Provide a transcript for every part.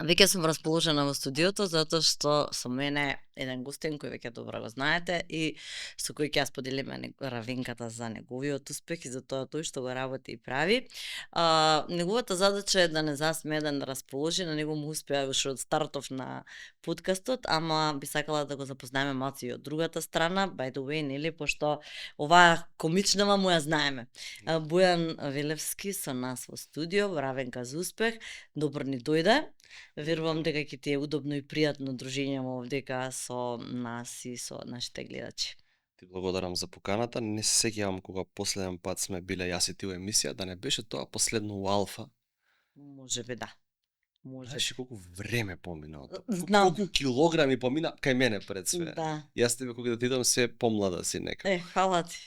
Веќе сум расположена во студиото затоа што со мене еден гостин кој веќе добро го знаете и со кој ќе ја споделиме равенката за неговиот успех и за тоа тој што го работи и прави. Неговата задача е да не засмее, да не расположи, на него му успеа уште од стартов на подкастот, ама би сакала да го запознаеме малку и од другата страна, by the way, нели, пошто оваа комичнава му ја знаеме. Бојан Велевски со нас во студио, равенка за успех. Добро ни дојде. Верувам дека ќе ти е удобно и пријатно дружењето овдека со нас и со нашите гледачи. Ти благодарам за поканата. Не се сеќавам кога последен пат сме биле јас и ти во емисија, да не беше тоа последно у Алфа. Можеби да. Знаеш колку време помина од тоа. Знам. Колку килограми помина кај мене пред све. Да. Јас тебе кога да ти идам се помлада си нека. Фала ти.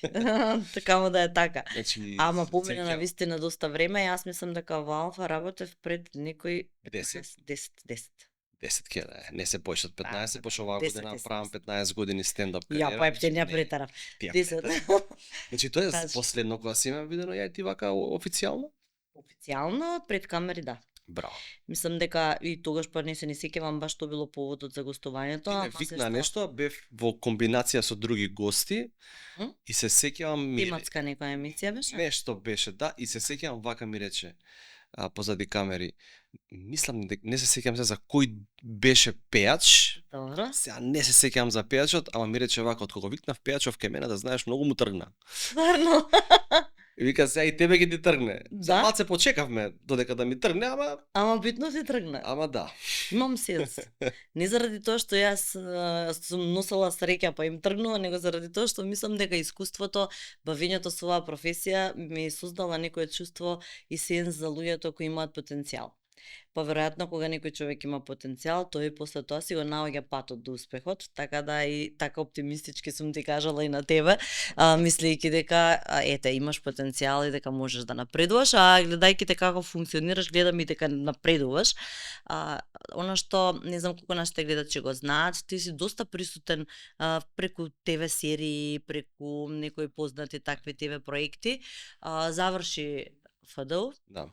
Така му да е така. Значи, Ама помина на вистина доста време, јас мислам дека во Алфа работев пред некој 10. 10 ке да е. Не се поише од 15, пошто оваа 10, година 10. правам 15 години стендап кариера. Ја па ептенија претарав. 10. Значи тоа е Кажи. последно кога си ме видено ја и ти вака официјално? Официјално пред камери да. Браво. Мислам дека и тогаш па не се сеќавам баш што било поводот за гостувањето. Ти ме викна нешто, бев во комбинација со други гости и се сеќавам тематска некоја емисија беше? Нешто беше, да, и се сеќавам вака ми рече позади камери. Мислам не се сеќавам се за кој беше пејач. Добро. Сега не се сеќавам за пејачот, ама ми рече вака, од кога викнав пејачов кај мене, да знаеш, многу му тргна. Стварно. И вика сега и тебе ќе ти тргне. Да? Малце почекавме додека да ми тргне, Ама битно ти тргна. ама да. Имам сенс. Не заради тоа што јас сум носела среќа па им тргнува, него заради тоа што мислам дека искуството, бавењето со оваа професија ми создала некое чувство и сенс за луѓето кои имаат потенцијал. Па веројатно кога некој човек има потенцијал, тој после тоа си го наоѓа патот до успехот, така да и така оптимистички сум ти кажала и на тебе, мислејќи дека ете имаш потенцијал и дека можеш да напредуваш, а гледајќи те како функционираш, гледам и дека напредуваш. Она што не знам колку нашите гледачи го знаат, ти си доста присутен преку ТВ серии, преку некои познати такви ТВ проекти. Заврши ФДУ. Да.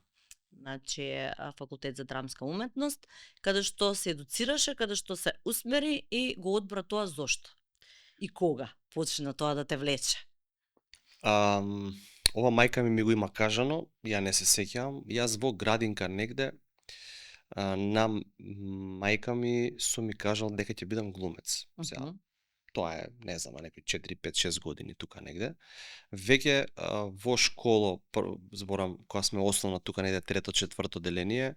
Значи факултет за драмска уметност, каде што се едуцираше, каде што се усмери и го одбра тоа зошто? И кога почна тоа да те влече? Ова мајка ми го има кажано, ја не се сеќавам. Јас во градинка негде на мајка ми сум ми кажал дека ќе бидам глумец. Сега, тоа е, не знам, некои 4, 5, 6 години тука негде. Веќе во школа, зборам, кога сме основно тука негде 3-то, 4-то деление,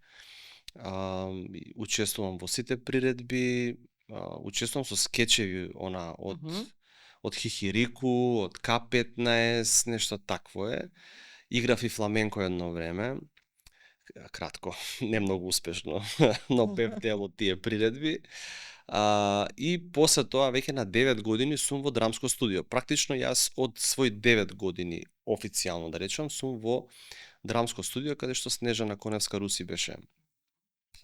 учествувам во сите приредби, учествувам со скечеви од Хихирику, од К15, нешто такво е. Играв и фламенко едно време, кратко, не многу успешно, но пев дел од тие приредби. И после тоа веќе на 9 години сум во драмско студио. Практично јас од свој 9 години официјално да речам сум во драмско студио каде што Снежана Коневска Руси беше.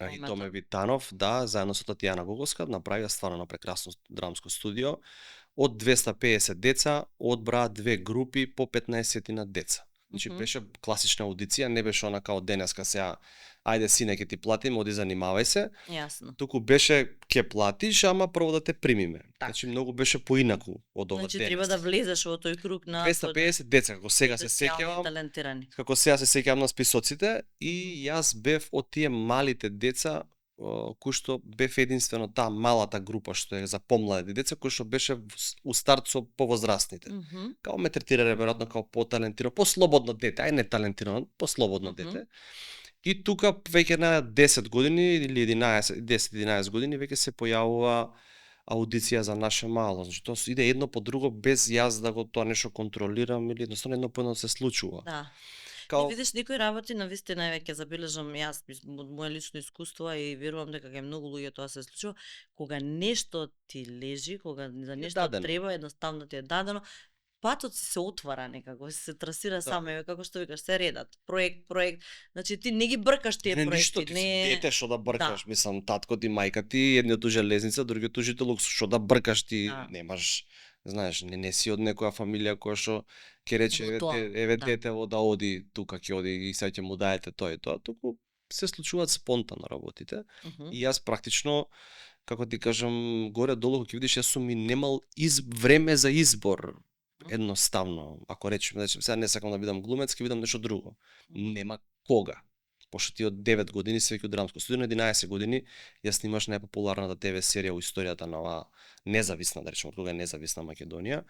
И Томе Витанов, да, заедно со Татјана Гоговска направија стварно прекрасно драмско студио. Од 250 деца одбраа две групи по 15 деца. Значи беше класична аудиција, не беше она као денеска сега ајде сине ќе ти платиме, оди занимавај се. Јасно. Туку беше ќе платиш, ама прво да те примиме. Так. Значи многу беше поинаку од ова Значи денес. треба да влезеш во тој круг на 250 деца, како сега се потенцијални сеќавам. талентирани. Како сега се сеќавам на списоците и јас бев од тие малите деца кој што бев единствено таа малата група што е за помлади деца, кој што беше у старт со повозрастните. Као ме третирале веројатно као поталентирано, послободно дете, ај не талентирано, послободно дете. И тука веќе на 10 години или 10-11 години веќе се појавува аудиција за наше мало. Значи тоа иде едно по друго без јас да го тоа нешто контролирам или едноставно едно по едно се случува. Да. Као... И видиш некои работи на вистина веќе забележам јас од мое лично искуство и верувам дека кај многу луѓе тоа се случува, кога нешто ти лежи, кога за нешто треба, едноставно ти е дадено, патот си се отвара некако, се трасира само, како што викаш, се редат. Проект, значи ти не ги бркаш тие проекти, ништо, ти си дете што да бркаш, мислам, татко ти, мајка ти, едниот у железница, другиот у жителук, што да бркаш ти, немаш, знаеш, не си од некоја фамилија која што ќе рече еве детево да оди тука, ќе оди и сега ќе му даете тоа и тоа, туку се случуваат спонтано работите. И јас практично, како ти кажам, горе долу кога видиш, јас сум и немал време за избор. Едноставно, ако речеме, сега не сакам да бидам глумец, ќе видам нешто друго. Нема кога. Пошто ти од 9 години се веќе драмско студио, на 11 години јас снимаш најпопуларната ТВ серија во историјата на оваа независна, да речеме, од кога е независна Македонија.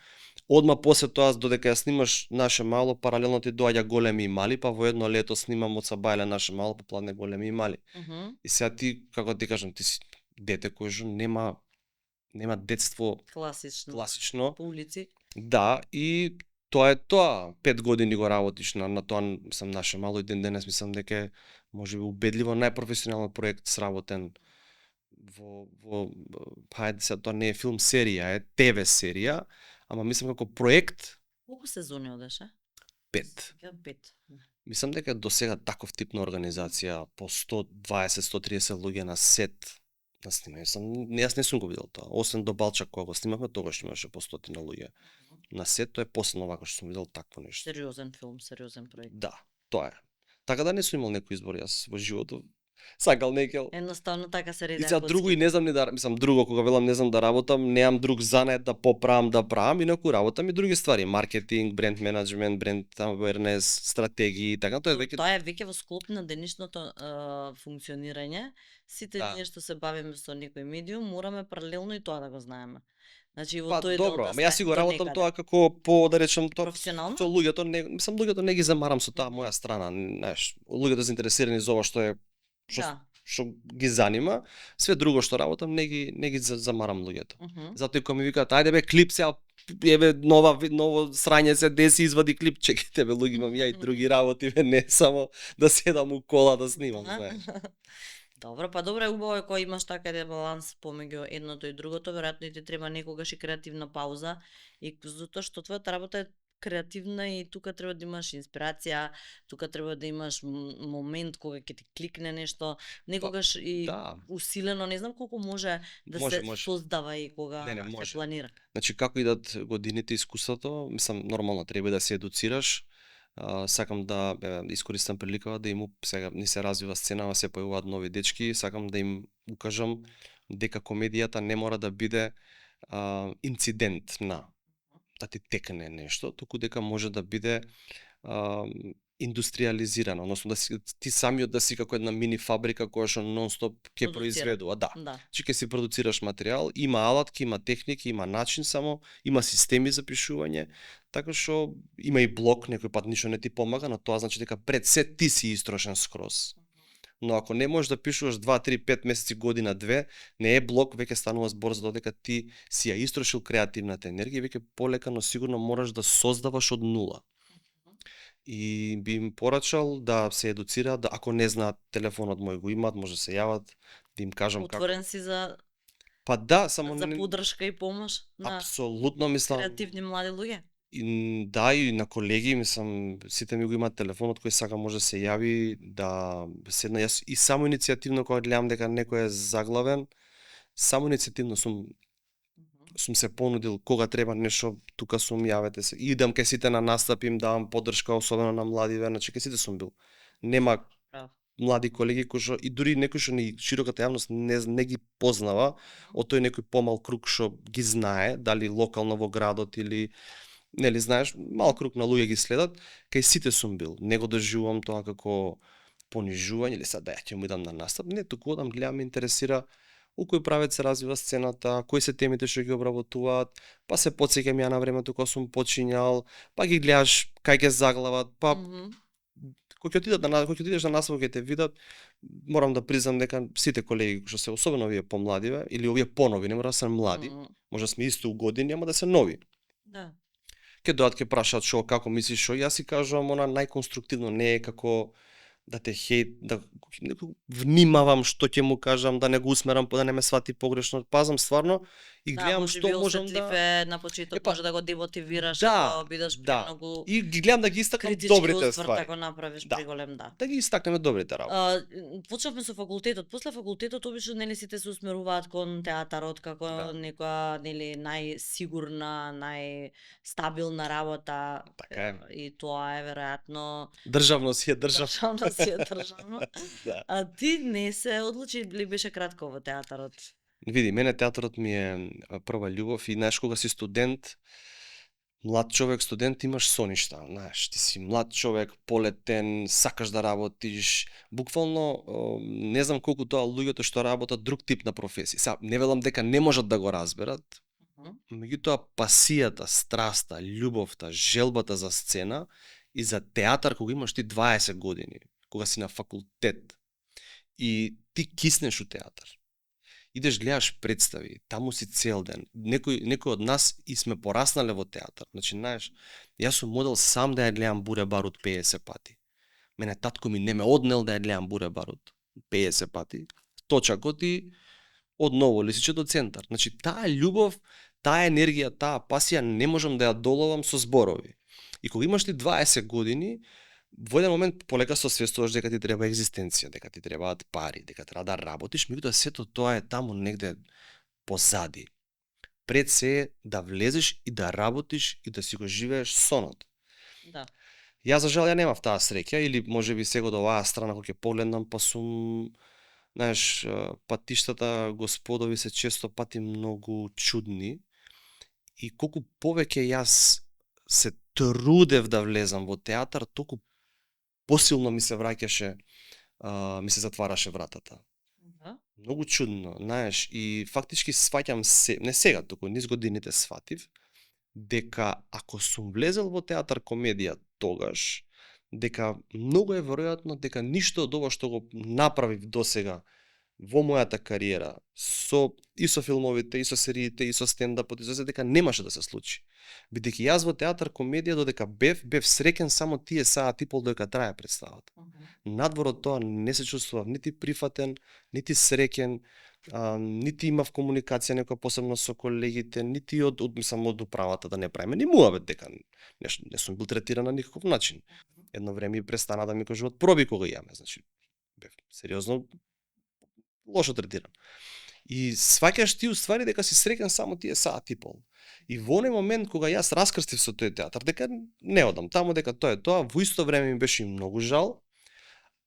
Одма после тоа, додека ја снимаш Наше мало, паралелно ти доаѓа Големи и мали, па во едно лето снимам од Сабајле Наше мало, попладне Големи и мали. И сега ти, како ти кажам, ти си дете кој нема детство класично по улици. Да, и тоа е тоа. 5 години го работиш на тоа, мислам, Наше мало, и ден денес мислам дека е можеби убедливо најпрофесионален проект сработен во хајде се, тоа не е филм серија, е ТВ серија, ама мислам како проект. Колку сезони одеше? 5. 5. Мислам дека до сега таков тип на организација по 120-130 луѓе на сет на снимање. Јас не сум го видел тоа. Освен до Балчак кога го снимавме, тогаш имаше по 100 луѓе на сет. Тоа е последно вака што сум видел такво нешто. Сериозен филм, сериозен проект. Да, тоа е. Така да не сум имал некој избор јас во животот. Сакал некел. Едноставно така се реди. И за друго и не знам ни да, мислам, друго кога велам не знам да работам, немам друг занет да поправам, да правам, инаку работам и други ствари, маркетинг, бренд менеджмент, бренд awareness, стратегии, така тоа е веќе во склоп на денешното функционирање. Сите ние што се бавиме со некој медиум, мораме паралелно и тоа да го знаеме. Значи во тој добро, ама јас си го работам тоа како по, да речем, тоа професионално. Со луѓето, мислам, луѓето не ги замарам со таа моја страна, знаеш, луѓето заинтересирани за ова што е што ги занима, све друго што работам не ги замарам луѓето. Затоа и кога ми викаат ајде бе клип сега, еве ново срање се деси, извади клип, чекайте бе луѓе, имам ја и други работи, бе, не само да седам у кола да снимам, знаеш. Добро, па добро е, убаво е кога имаш така еден баланс помеѓу едното и другото, веројатно и ти треба некогаш и креативна пауза, и затоа што твојата работа е креативна и тука треба да имаш инспирација, тука треба да имаш момент кога ќе ти кликне нешто, некогаш и усилено, не знам колку може да се создава и кога се планира. Значи како идат годините, искуството, мислам нормално треба да се едуцираш. Сакам да искористам приликава да им сега не се развива сценава, се појавуваат нови дечки, сакам да им укажам дека комедијата не мора да биде инцидент да ти текне нешто, туку дека може да биде индустриализирано, односно да си ти самиот да си како една мини фабрика која што нон-стоп ќе произведува, Чи ќе си продуцираш материјал, има алатки, има техники, има начин, само има системи за пишување, така што има и блок, некој пат ништо не ти помага, но тоа значи дека пред се ти си истрошен скроз. Но ако не можеш да пишуваш 2, 3, 5 месеци, година, 2, не е блок, веќе станува збор за додека ти си ја истрошил креативната енергија, веќе полека, но сигурно мораш да создаваш од нула. И би им порачал да се едуцираат, да ако не знаат телефонот мој го имаат, може да се јават, да им кажам како. Отворен си за само за поддршка и помош на апсолутно, мислам, креативни млади луѓе. И на колеги, мислам, сите ми го имаат телефонот, кој сака може да се јави, да седна јас и само иницијативно кога гледам дека некој е заглавен, само иницијативно сум се понудил кога треба нешто, тука сум, јавете се. Идам кај сите на настапи, им давам поддршка, особено на младиве, значи кај сите сум бил. Нема млади колеги кои што и дури некои што ни широката јавност не ги познава, од тој некој помал круг што ги знае, дали локално во градот или нели знаеш, мал круг на луѓе ги следат, кај сите сум бил. Не го доживувам тоа како понижување или сега да ќе му идам на настап, не, туку одам, гледам, ме интересира у кој правец се развива сцената, кои се темите што ги обработуваат, па се потсеќам ја на времето кога сум почињал, па ги гледаш кај ќе заглават, па кога ќе отидеш на настап, ќе те видат, морам да признам дека сите колеги што се особено овие помладиве или овие понови, не мора да се млади, може да сме исто у години, ама да се нови. Да. Ќе дојдат, ќе прашаат шо, како мислиш, шо, јас си кажувам она најконструктивно, не е како да те да внимавам што ќе му кажам, да не го усмерам, да не ме свати погрешно, пазам стварно и гледам што можам да на почеток може да го демотивираш, да бидеш премногу. И гледам да ги истакнам добрите ствари. Така направиш приголем, да ги истакнеме добрите работи. Почнавме со факултетот. После факултетот обично нели сите се усмеруваат кон театарот како некоја нели најсигурна, најстабилна работа. Така е. И тоа е веројатно државност е државност. си ја држам. Да. А ти не се одлучи или беше кратко во театарот? Види, мене театарот ми е прва љубов и знаеш кога си студент, млад човек, студент, имаш соништа, знаеш, ти си млад човек, полетен, сакаш да работиш, буквално не знам колку тоа луѓето што работат друг тип на професија. Сега не велам дека не можат да го разберат, меѓутоа пасијата, страста, љубовта, желбата за сцена и за театар кога имаш ти 20 години, кога си на факултет и ти киснеш у театар. Идеш гледаш представи, таму си цел ден. Некој од нас и сме пораснале во театар. Значи, знаеш, јас сум модел сам да ја гледам Буре Барут 50 пати. Мене татко ми не ме однел да ја гледам Буре Барут 50 пати. Точакот и од Ново Лисиче до центар. Значи, таа љубов, таа енергија, таа пасија не можам да ја доловам со зборови. И кога имаш ти 20 години, во еден момент полека се освестуваш дека ти треба екзистенција, дека ти требаат пари, дека треба да работиш, меѓутоа сето тоа е таму негде позади. Пред се е да влезеш и да работиш и да си го живееш сонот. Да. Јас за жал ја немав таа среќа или можеби сега од оваа страна кога ќе погледнам па сум, знаеш, патиштата господови се често пати многу чудни и колку повеќе јас се трудев да влезам во театар, толку посилно ми се враќаше, ми се затвараше вратата. Да. Многу чудно, знаеш, и фактички сваќам се, не сега, туку низ годините сватив, дека ако сум влезел во театар комедија тогаш, дека многу е веројатно дека ништо од ова што го направив досега во мојата кариера, и со филмовите, и со сериите, и со стендапот, и со се, дека немаше да се случи. Бидејќи јас во театар комедија додека бев среќен само тие саат и пол додека трае представата. Надвор од тоа не се чувствував нити прифатен, нити среќен, нити имав комуникација некоја посебно со колегите, нити од управата да не правиме ни муавет дека не сум бил третиран на никаков начин. Едно време и престана да ми кажуваат проби кога јаме, значи бев сериозно лошо третиран. И сваќаш ти уствари дека си среќен само тие саат и пол. И во оној момент кога јас раскрстив со тој театар, дека не одам таму, дека тоа е тоа, во исто време ми беше и многу жал,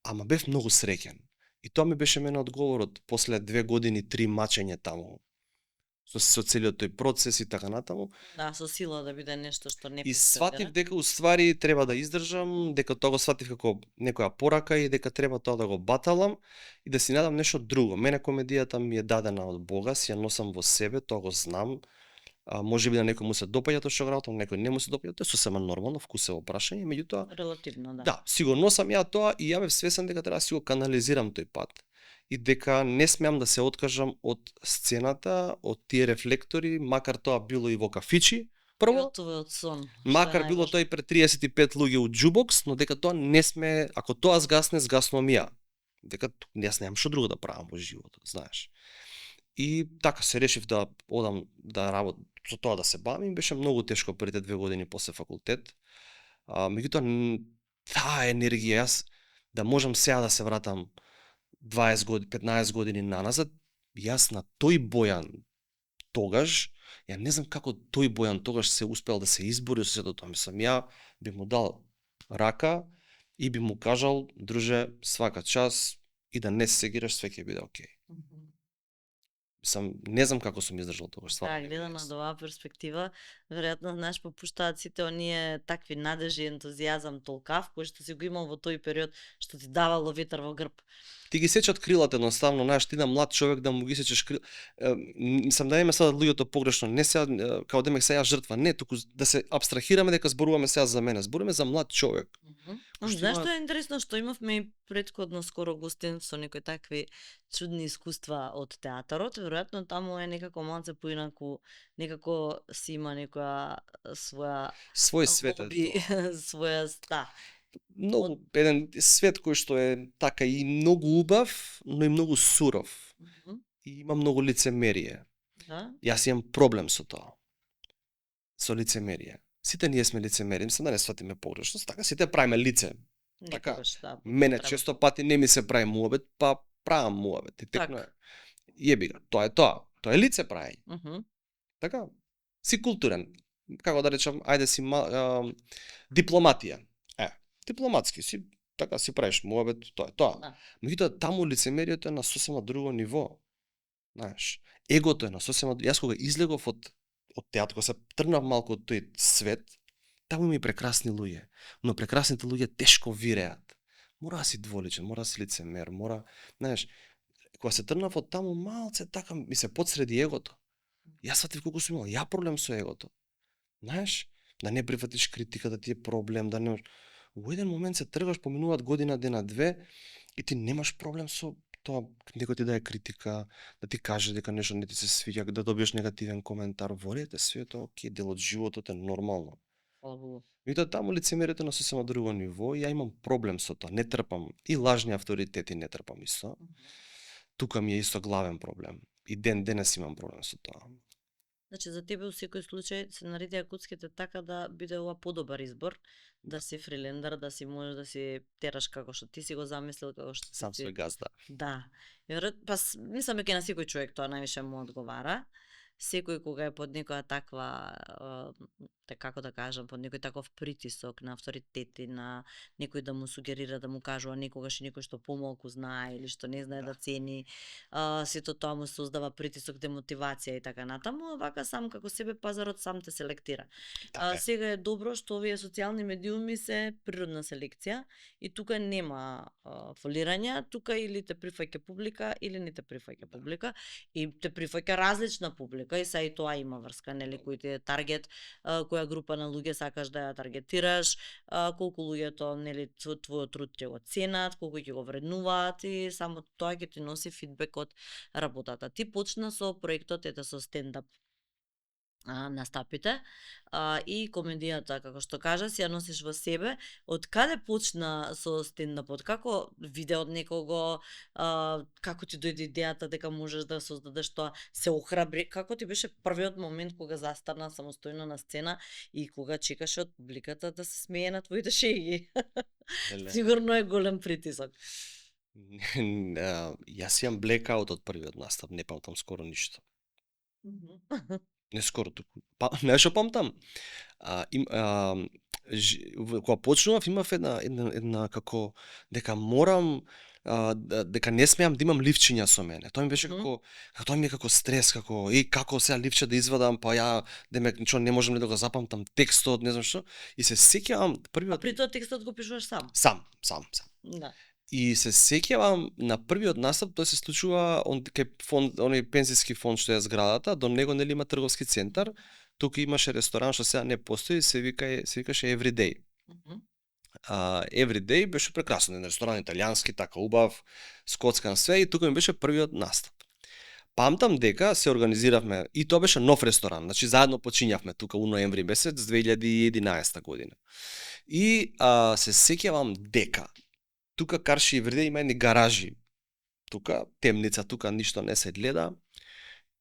ама бев многу среќен. И тоа ми беше мене одговорот после 2 години, 3 мачење таму. Со целиот тој процес и така натаму. Да, со сила да биде нешто што не. И сватив дека уствари треба да издржам, дека тоа го сватив како некоја порака и дека треба тоа да го баталам и да си надам нешто друго. Мене комедијата ми е дадена од Бога, си ја носам во себе, тоа го знам. Може би на некој му се допаѓа тоа што го работам, некој не му се допаѓа, тоа е сосема нормално, вкусово прашање, меѓутоа релативно, да. Да, си го носам ја тоа и ја бев свесен дека треба да си го канализирам тој пат. И дека не смеам да се откажам од сцената, од тие рефлектори, макар тоа било и во кафичи, прво, од сон. макар било тоа и пред 35 луѓе у джубокс, но дека тоа не сме, ако тоа згасне, згаснувам ја. Дека јас немам што друго да правам во животот, знаеш. И така се решив да одам да работам со тоа да се бавам, беше многу тешко првите 2 години после факултет. Меѓутоа таа енергија, јас да можам сега да се вратам 20 години, 15 години наназад, јас на тој Бојан тогаш, ја не знам како тој Бојан тогаш се успел да се избори со сето тоа. Мислам, ја би му дал рака и би му кажал, друже, свака час и да не се сегираш, све ќе биде окей. Мислам, не знам како сум издржал тогаш. Да, гледано од оваа перспектива, веројатно, знаеш, попуштаат сите оние такви надежи, ентузијазам, толкав, кој што си го имал во тој период, што ти давало ветар во грб. Ти ги сечат крилата едноставно, знаеш, ти на млад човек да му ги сечеш крила. Мислам да не садат луѓето погрешно, не сега као демек се ја жртва, не, туку да се абстрахираме дека зборуваме сега за мене, зборуваме за млад човек. Знаеш што е интересно, што имавме и претходно скоро гостин со некои такви чудни искуства од театарот, веројатно таму е некако малце поинаку, некако си има некоја свој свет, своја многу еден свет кој што е така и многу убав, но и многу суров. И има многу лицемерие. Да? Јас имам проблем со тоа. Со лицемерие. Сите ние сме лицемери, мислам да не сватиме погрешно, така сите правиме лице. Така. Да, мене често пати не ми се прави муабет, па правам муабет. И текно е. Јеби го, тоа е тоа. Тоа е лице праење. Така. Си културен. Како да речам, ајде си дипломатија. Дипломатски си така си правиш муабет, тоа е тоа. Да. Меѓутоа таму лицемерието е на сосема друго ниво. Знаеш, егото е на сосема. Јас кога излегов од театар, кога се тргнав малку од тој свет, таму има и прекрасни луѓе, но прекрасните луѓе тешко виреат. Мора да си дволичен, мора да си лицемер, мора, знаеш, кога се тргнав од таму малце така ми се подсреди егото. Јас сватив колку сум имал ја проблем со егото. Знаеш, да не прифатиш критика, да ти е проблем, да не. Во еден момент се тргаш, поминуваат година, дена, две, и ти немаш проблем со тоа, некој ти даде критика, да ти каже дека нешто не ти се свиѓа, да добиеш негативен коментар, волете све тоа, окей, дел од животот е нормално. Фала Богу. Меѓутоа таму лицемерието на сосема друго ниво и ја имам проблем со тоа, не трпам и лажни авторитети не трпам исто. Тука ми е исто главен проблем. И ден денес имам проблем со тоа. Значи за тебе во секој случај се наредија куцките така да биде ова подобар избор, да си фрилендар, да си можеш да си тераш како што ти си го замислил, како што Сам ти свој газда. Да. Мислам дека на секој човек тоа највише му одговара. Секој кога е под некоја таква, како да кажам, под некој таков притисок на авторитети, на некој да му сугерира, да му кажува некогаш и некој што помалку знае или што не знае да цени, сето тоа му создава притисок, демотивација и така натаму, вака сам како себе пазарот сам те селектира. Сега е добро што овие социјални медиуми се природна селекција и тука нема фолирање, тука или те прифаќа публика или не те прифаќа публика и те прифаќа различна публика и са и тоа има врска, нели, кој ти е таргет, која група на луѓе сакаш да ја таргетираш, колку луѓето, нели, твојот труд ќе го ценат, колку ќе го вреднуваат и само тоа ќе ти носи фидбек од работата. Ти почна со проектот ете со стендап настапите и комедијата, како што кажа, си ја носиш во себе. Од каде почна со стендапот? Како виде од некого, како ти дојде идејата дека можеш да создадеш тоа, се охрабри, како ти беше првиот момент кога застана самостојно на сцена и кога чекаше од публиката да се смее на твоите шеги? Сигурно е голем притисок. Јас имам блекаут од првиот настап, не памтам скоро ништо. Не скоро туку. Нешто памтам. Кога почнував имав една како дека морам дека не смеам да имам ливчиња со мене. Тоа ми беше како тоа ми е како стрес, како сега ливче да извадам, па ја демек ничто не можам да го запамтам текстот, не знам што. И се сеќавам првиот. При тоа текстот го пишуваш сам? Сам. Да. И се сеќавам на првиот настап, тоа се случува кај фонд, оној пензиски фонд што е зградата, до него нели има трговски центар, тука имаше ресторан што сега не постои, се викаше Everyday. Everyday беше прекрасен ресторан, италијански, така убав, скоцкан све и тука ми беше првиот настап. Памтам дека се организиравме и тоа беше нов ресторан, значи заедно почињавме тука у ноември месец 2011 година. И се сеќавам дека тука Карши и Everyday има едни гаражи. Тука темница, тука ништо не се гледа.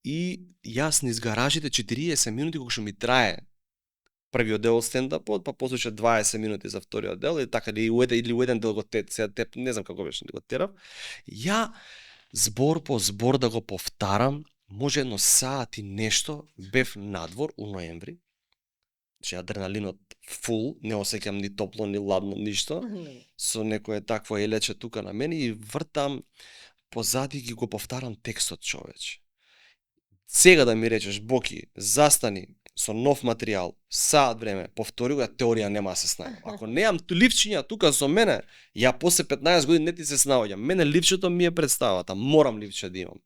И јас низ гаражите 40 минути кога што ми трае првиот дел стендапот, па после 20 минути за вториот дел или така или у еден дел го теп, не знам како беше го терав. Ја збор по збор да го повтарам, може едно саат и нешто, бев надвор у ноември. Че адреналинот фул, не осеќам ни топло, ни ладно, ништо. Со некое такво елече тука на мене и вртам позади ги го повтарам текстот, човече. Сега да ми речеш, Боки, застани со нов материјал, саат време, повтори го, теорија нема да се снајам. Ако неам ливчиња тука со мене, ја после 15 години не ти се снаоѓам. Мене ливчето ми е представата, морам ливче да имам.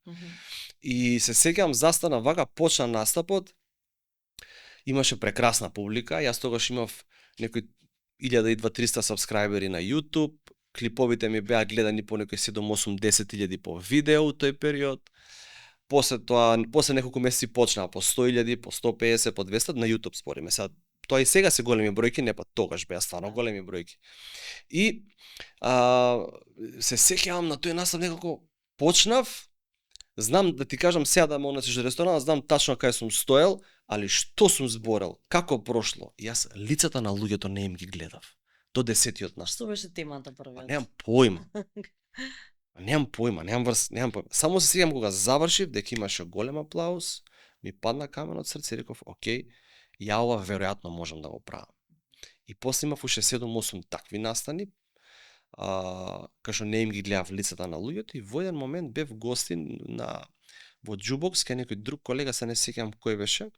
И се сеќавам, застана вака, почна настапот, имаше прекрасна публика, јас тогаш имав некои 1200-300 сабскрајбери на YouTube, клиповите ми беа гледани по некои 7-8-10 илјади по видео у тој период. После неколку месеци почнаа по 100.000, по 150, по 200 на YouTube спориме. Сега тоа и сега се големи бројки, не па тогаш беа стварно големи бројки. И се сеќавам на тој настап некако почнав, знам да ти кажам сега да ме унесеш до ресторанот, знам тачно кај сум стоел, али што сум зборел, како прошло, јас лицата на луѓето не им ги гледав. До 10-тиот настап. Што беше темата првиот? Немам појма. Немам појма. Само се сеќавам кога завршив, дека имаше голем аплауз, ми падна камен од срце и реков, окей, ја ова веројатно можам да го правам. И после имав уште 7-8 такви настани, кај што не им ги гледав лицата на луѓето, и во еден момент бев гостин во Џубокс, кај некој друг колега, се не сеќам кој беше,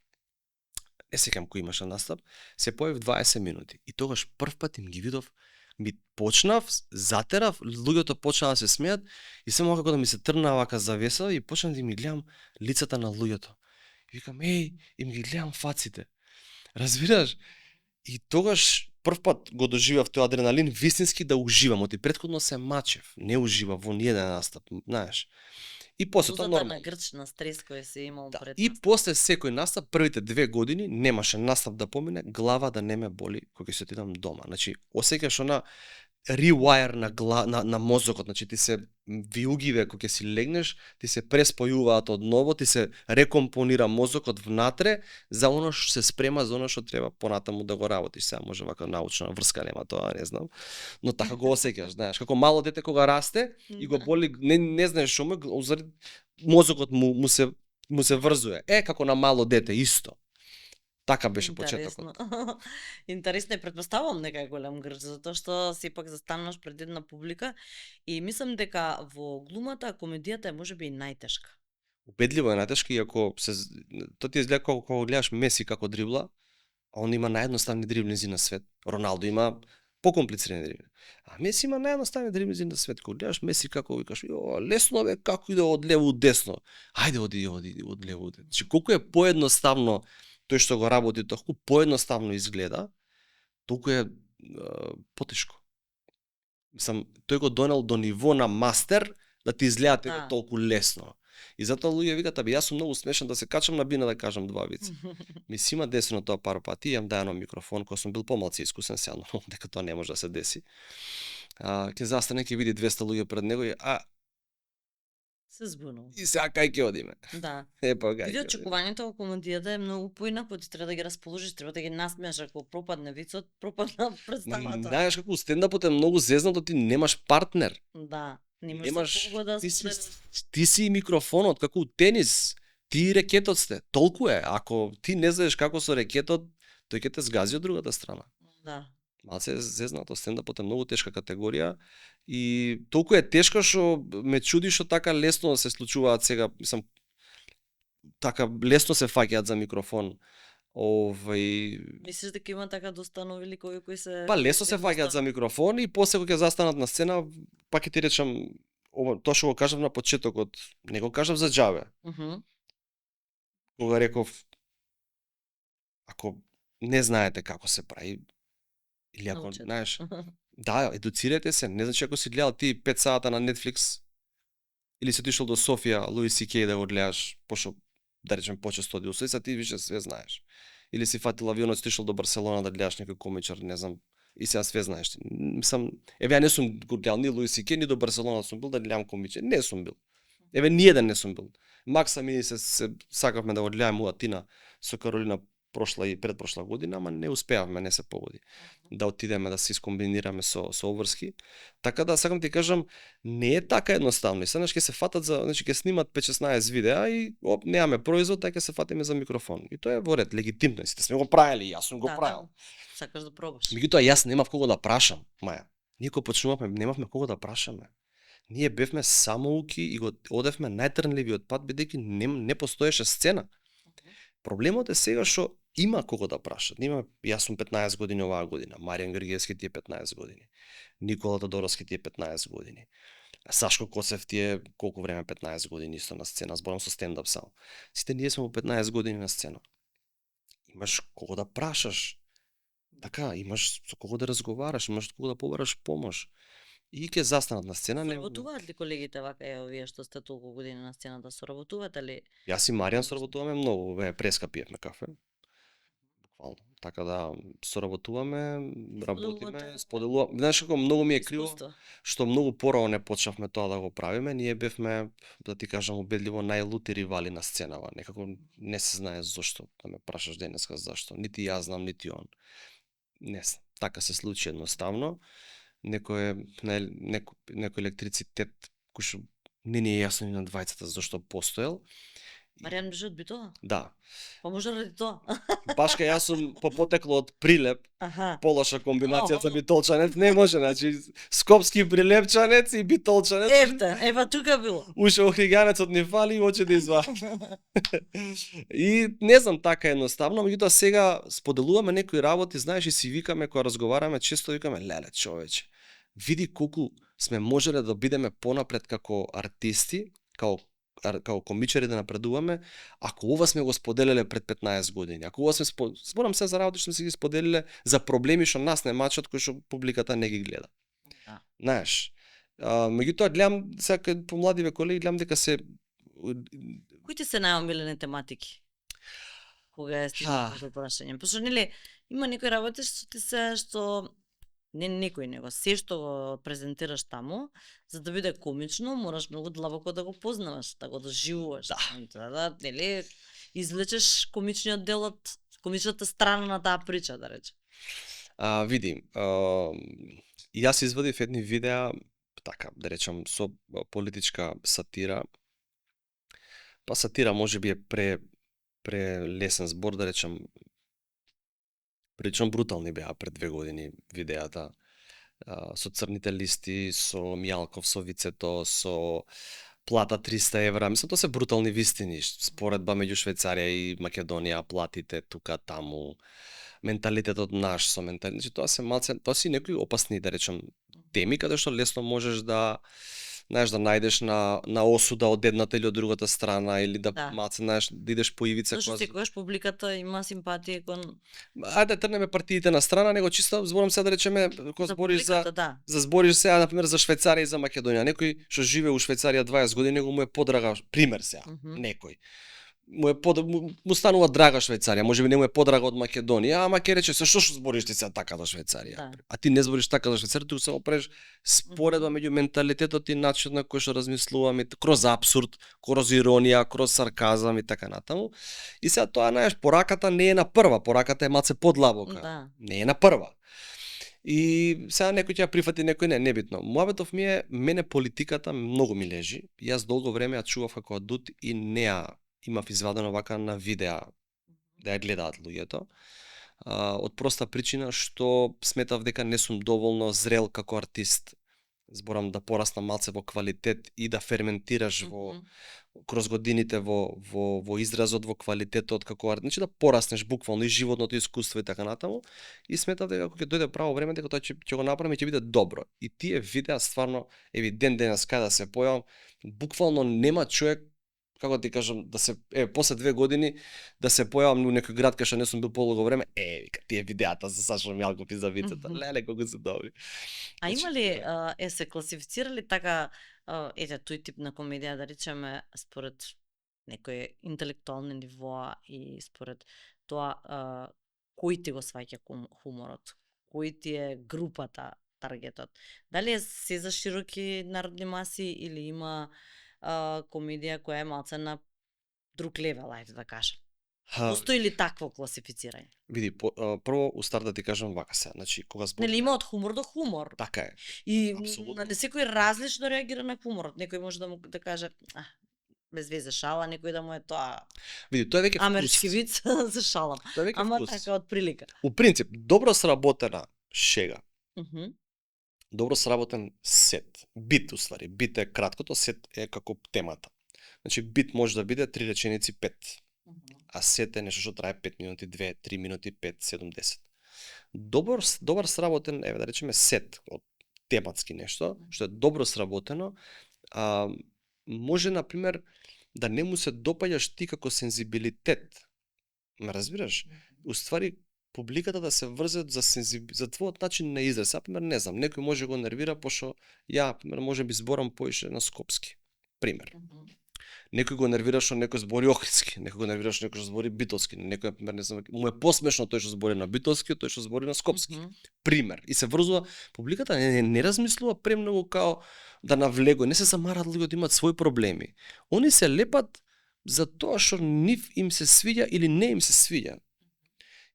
не сеќам кој имаше настап, се појавив 20 минути. И тогаш прв пат им ги видов, ми почнав, затерав, луѓето почнаа да се смеат и само како да ми се тргна вака завеса и почнав да ми гледам лицата на луѓето. И викам, им ги гледам фаците. Разбираш? И тогаш прв пат го доживав тој адреналин вистински да уживам, оти претходно се мачев, не уживав во ниеден настап, знаеш. И после тоа нормално. На грч, на стрес кој се имал пред И настап. после секој настап, првите 2 години немаше настап да помине, глава да не ме боли кога ќе се отидам дома. Значи, осеќаш она rewire на мозокот, значи ти се виугиве кога ќе си легнеш, ти се преспојуваат од ново, ти се рекомпонира мозокот внатре за оно што се спрема за оно што треба понатаму да го работиш. Сега може вака научна врска нема тоа, не знам. Но така го осеќаш, знаеш, како мало дете кога расте и го боли, не знаеш што мозокот му се врзуе. Како на мало дете исто. Така беше почетокот. Интересно, претпоставувам дека е голем грч, затоа што сепак застануваш пред една публика и мислам дека во глумата, комедијата е можеби и најтешка. Убедливо е најтешка, иако тоа ти изгледа кога гледаш Меси како дрибла, а он има наједноставни дриблинзи на свет. Роналдо има покомплицирани дриблинзи. А Меси има наједноставни дриблинзи на свет. Кога гледаш Меси како викаш, лесно бе, како иде од лево у десно. Ајде оди од лево у десно. Значи колку е поедноставно тој што го работи, толку поедноставно изгледа, толку е потешко. Мислам, тој го донел до ниво на мастер да ти изгледа толку лесно. И затоа луѓе викат, јас сум многу смешен да се качам на бина да кажам 2 вици. Ми си има десено тоа пару пати, имам дајано микрофон, кога сум бил помалци искусен, сега дека тоа не може да се деси. Ќе застане, ќе види 200 луѓе пред него и се збунува. И сега кај ќе одиме? Да. Види очекувањето во комедијата е многу поинако, ти треба да ги расположиш, треба да ги насмееш, ако пропадне вицот, пропадна представата. Знаеш како стендапот е многу зезнато, ти немаш партнер. Да, немаш да ти си микрофонот, како у тенис, ти и рекетот сте. Толку е, ако ти не знаеш како со рекетот, тој ќе те згази од другата страна. Да. Малце зезнато, стендапот е многу тешка категорија и толку е тешка што ме чуди што така лесно се случуваат сега, мислам, така лесно се фаќаат за микрофон. Мислиш дека има така доста нови ликови кои се лесно се фаќаат за микрофон и после кога ќе застанат на сцена, пак ќе ти речам, тоа што го кажав на почетокот, не го кажав за џабе. Кога реков, ако не знаете како се прави, или ако, знаеш, да, едуцирате се, не значи ако си гледал ти 5 сата на Netflix, или си отишол до Софија, Луис Сикеј да го гледаш, пошто, да речем, почесто оди у Софија, ти више све знаеш. Или си фатил авионот, отишол до Барселона да гледаш некој комичар, не знам, и сега све знаеш. Мислам, ја не сум го гледал ни Луис Сикеј, ни до Барселона сум бил да гледам комичар, не сум бил. Ниеден не сум бил. Макса ми се сакавме да го гледаме у Атина со Каролина прошла и предпрошла година, ама не успеавме, не се погоди. Да отидеме да се искомбинираме со обврски. Така да сакам ти кажам, не е така едноставно. И сега ќе се фатат за, значи ќе снимат 5-16 видеа и немаме производ, така ќе се фатиме за микрофон. И тоа е во ред, легитимно. Сите сме го правили, јас сум го правил. Сакаш да пробаш. Меѓутоа јас немав кого да прашам, Маја. Ние кога почнувавме, немавме кого да прашаме. Ние бевме самоуки и го одевме најтрнливиот пат бидејќи не постоеше сцена. Проблемот е сега што има кого да прашат. Јас сум 15 години оваа година, Маријан Георгиевски ти е 15 години, Никола Тодоровски ти е 15 години, Сашко Коцев ти е колку време 15 години исто на сцена, зборам со стендап само. Сите ние сме по 15 години на сцена. Имаш кого да прашаш. Така, имаш со кого да разговараш, имаш кого да побараш помош. И ќе застанат на сцена. Соработуваат ли колегите вака, вие што сте толку години на сцената, соработувате ли? Јас и Маријан соработуваме многу, преска пиевме кафе. Буквално. Така да соработуваме, работиме, споделуваме. Знаеш како многу ми е криво што многу порано не почнавме тоа да го правиме. Ние бевме, да ти кажам убедливо, најлути ривали на сценава. Некако не се знае зошто, да ме прашаш денеска зашто. Нити јас знам, нити он. Не, така се случи едноставно. Некој електрицитет кој што не ни е јасно ни на двајцата зашто постоел. Маријан беше од Битола? Да. Па може ради тоа. Баш кај јас сум потекло од Прилеп, полоша комбинација за битолчанец, не може, значи скопски прилепчанец и битолчанец. Ева тука било. Уште охриганецот ни фали и очи да извади. И не знам, така едноставно, меѓутоа сега споделуваме некои работи, знаеш, и си викаме кога разговараме, често викаме леле човече. Види колку сме можеле да бидеме понапред како артисти, како комичари да напредуваме, ако ова сме го споделиле пред 15 години. Ако ова сме зборам се за работи што сме си ги споделиле за проблеми што нас не мачат, кои што публиката не ги гледа. Знаеш, меѓутоа гледам сега по младиве колеги гледам дека се кои ти се најомилени тематики? Кога е стигнато до прашање? Пошто нели има некои работи што ти се што не некој него, се што го презентираш таму, за да биде комично, мораш многу длабоко да го познаваш, да го доживуваш. Да, нели, извлечеш комичниот дел од комичната страна на таа прича, да речем. Види, јас извадив едни видеа, така, да речем, со политичка сатира. Па сатира можеби е прелесен збор, да речем, прилично брутални беа пред 2 години видеата, со црните листи, со Мијалков, со Вицето, со плата 300 евра. Мислам, тоа се брутални вистини, споредба меѓу Швајцарија и Македонија, платите тука, таму, менталитетот наш со менталитет. Значи, тоа се малце, тоа си некои опасни, да речем, теми, каде што лесно можеш да знаеш да најдеш на осуда од едната или од другата страна или да малце знаеш да идеш по ивица. Зашто секогаш публиката има симпатија кон ајде трнеме партиите на страна, него чисто зборам се да речеме кога збориш за збориш сега на пример за Швајцарија и за Македонија. Некој што живее у Швајцарија 20 години, него му е подрага пример сега. Некој му станува драга Швајцарија, можеби не му е подрага од Македонија, ама ќе рече се што збориш ти сега така за Швајцарија. А ти не збориш така за Швајцарија, туку само правиш споредба меѓу менталитетот и начинот на кој што размислуваме, кроз апсурд, кроз иронија, кроз сарказам и така натаму. И сега тоа знаеш, пораката не е на прва, пораката е малце подлабока. Не е на прва. И сега некој ќе ја прифати, некој не, небитно. Муабетов ми е, мене политиката многу ми лежи. Јас долго време ја чував како адут и не ја имав извадено вака на видеа да ја гледаат луѓето. Од проста причина што сметав дека не сум доволно зрел како артист. Зборам да пораснам малце во квалитет и да ферментираш кроз годините во изразот, во квалитетот како артист. Значи да пораснеш буквално и животното искуство и така натаму. И сметав дека кога ќе дојде право време дека тоа ќе го направиме и ќе биде добро. И тие видеа стварно ден денес каде да се појавам, буквално нема човек, како ти кажам, да се после 2 години да се појавам во некој град кај што не сум бил полого време, вика тие видеата за Сашо Мијалков и за Вицето, леле колку се добри. А има ли се класифицирали така тој тип на комедија, да речеме, според некои интелектуални нивоа и според тоа кој ти го сваќа хуморот, кој ти е групата, таргетот? Дали е се за широки народни маси или има комедија која е малце на друг левел, ајде да кажам? Постои ли такво класифицирање? Види, прво у старт да ти кажам вака се, значи кога зборам. Нели има од хумор до хумор. Така е. И на секој различно реагира на хуморот. Некој може да му да каже, без везе шала, некој да му е тоа. Види, тоа е веќе амерички виц за шалам. Ама така од прилика. У принцип, добро сработена шега. Добро сработен сет. Бит, уствари. Бит е краткото, сет е како темата. Значи, бит може да биде 3 реченици, 5. А сет е нешто што трае 5 минути, 2, 3 минути, 5, 7, 10. Добар сработен, да речеме, сет од тематски нешто, што е добро сработено, може, например, да не му се допаѓаш ти како сензибилитет. Ме разбираш? Уствари, публиката да се врзе за твојот начин на израз. Например, не знам, некој може го нервира, пошто ја, например, може би зборам поише на скопски. Пример. Некој го нервира што некој збори охридски, некој го нервира што некој што збори битолски, некој, например, не знам, му е посмешно тој што збори на битолски, тој што збори на скопски. Пример. И се врзува, публиката не размислува премногу као да навлегува, не се замарат луѓето, имаат своји проблеми. Они се лепат за тоа што нив им се свиѓа или не им се свиѓа.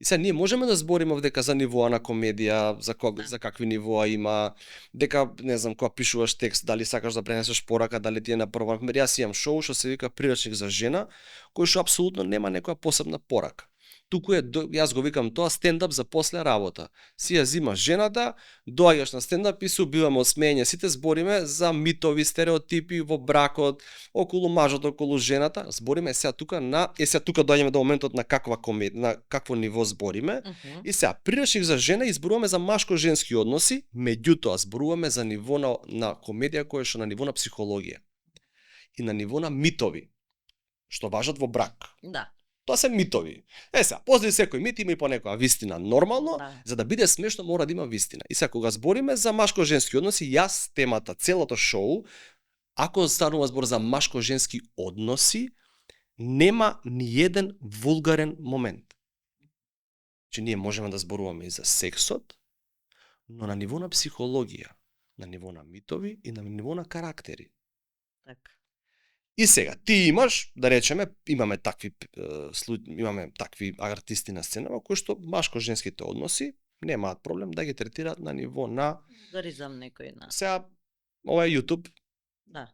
И сега ние можеме да збориме дека за нивоа на комедија, за какви нивоа има, дека не знам кога пишуваш текст, дали сакаш да пренесеш порака, дали ти е на прво. Например, јас имам шоу што се вика Прирачник за жена, кој што апсолутно нема некоја посебна порака. Туку е, јас го викам тоа стендап за после работа. Си ја зимаш жената, доаѓаш на стендап и се убиваме од смеење. Сите збориме за митови, стереотипи во бракот, околу мажот, околу жената. Збориме сега тука сега тука доаѓаме до моментот на каква комедија, на какво ниво збориме. И сега Прирачник за жена и зборуваме за машко-женски односи, меѓутоа зборуваме за ниво на комедија која што на ниво на психологија и на ниво на митови што важат во брак. Да. Тоа се митови. Сега, после секој мит има и по некоја вистина. Нормално, Да. за да биде смешно мора да има вистина. И сега кога збориме за машко-женски односи, јас темата, целото шоу, ако станува збор за машко-женски односи, нема ни еден вулгарен момент. Че ние можеме да зборуваме и за сексот, но на ниво на психологија, на ниво на митови и на ниво на карактери. Така. И сега, ти имаш, да речеме, имаме такви артисти на сцена, кои што машко-женските односи немаат проблем да ги третираат на ниво на... Да ризам некој на... Сега, ова е YouTube. Да.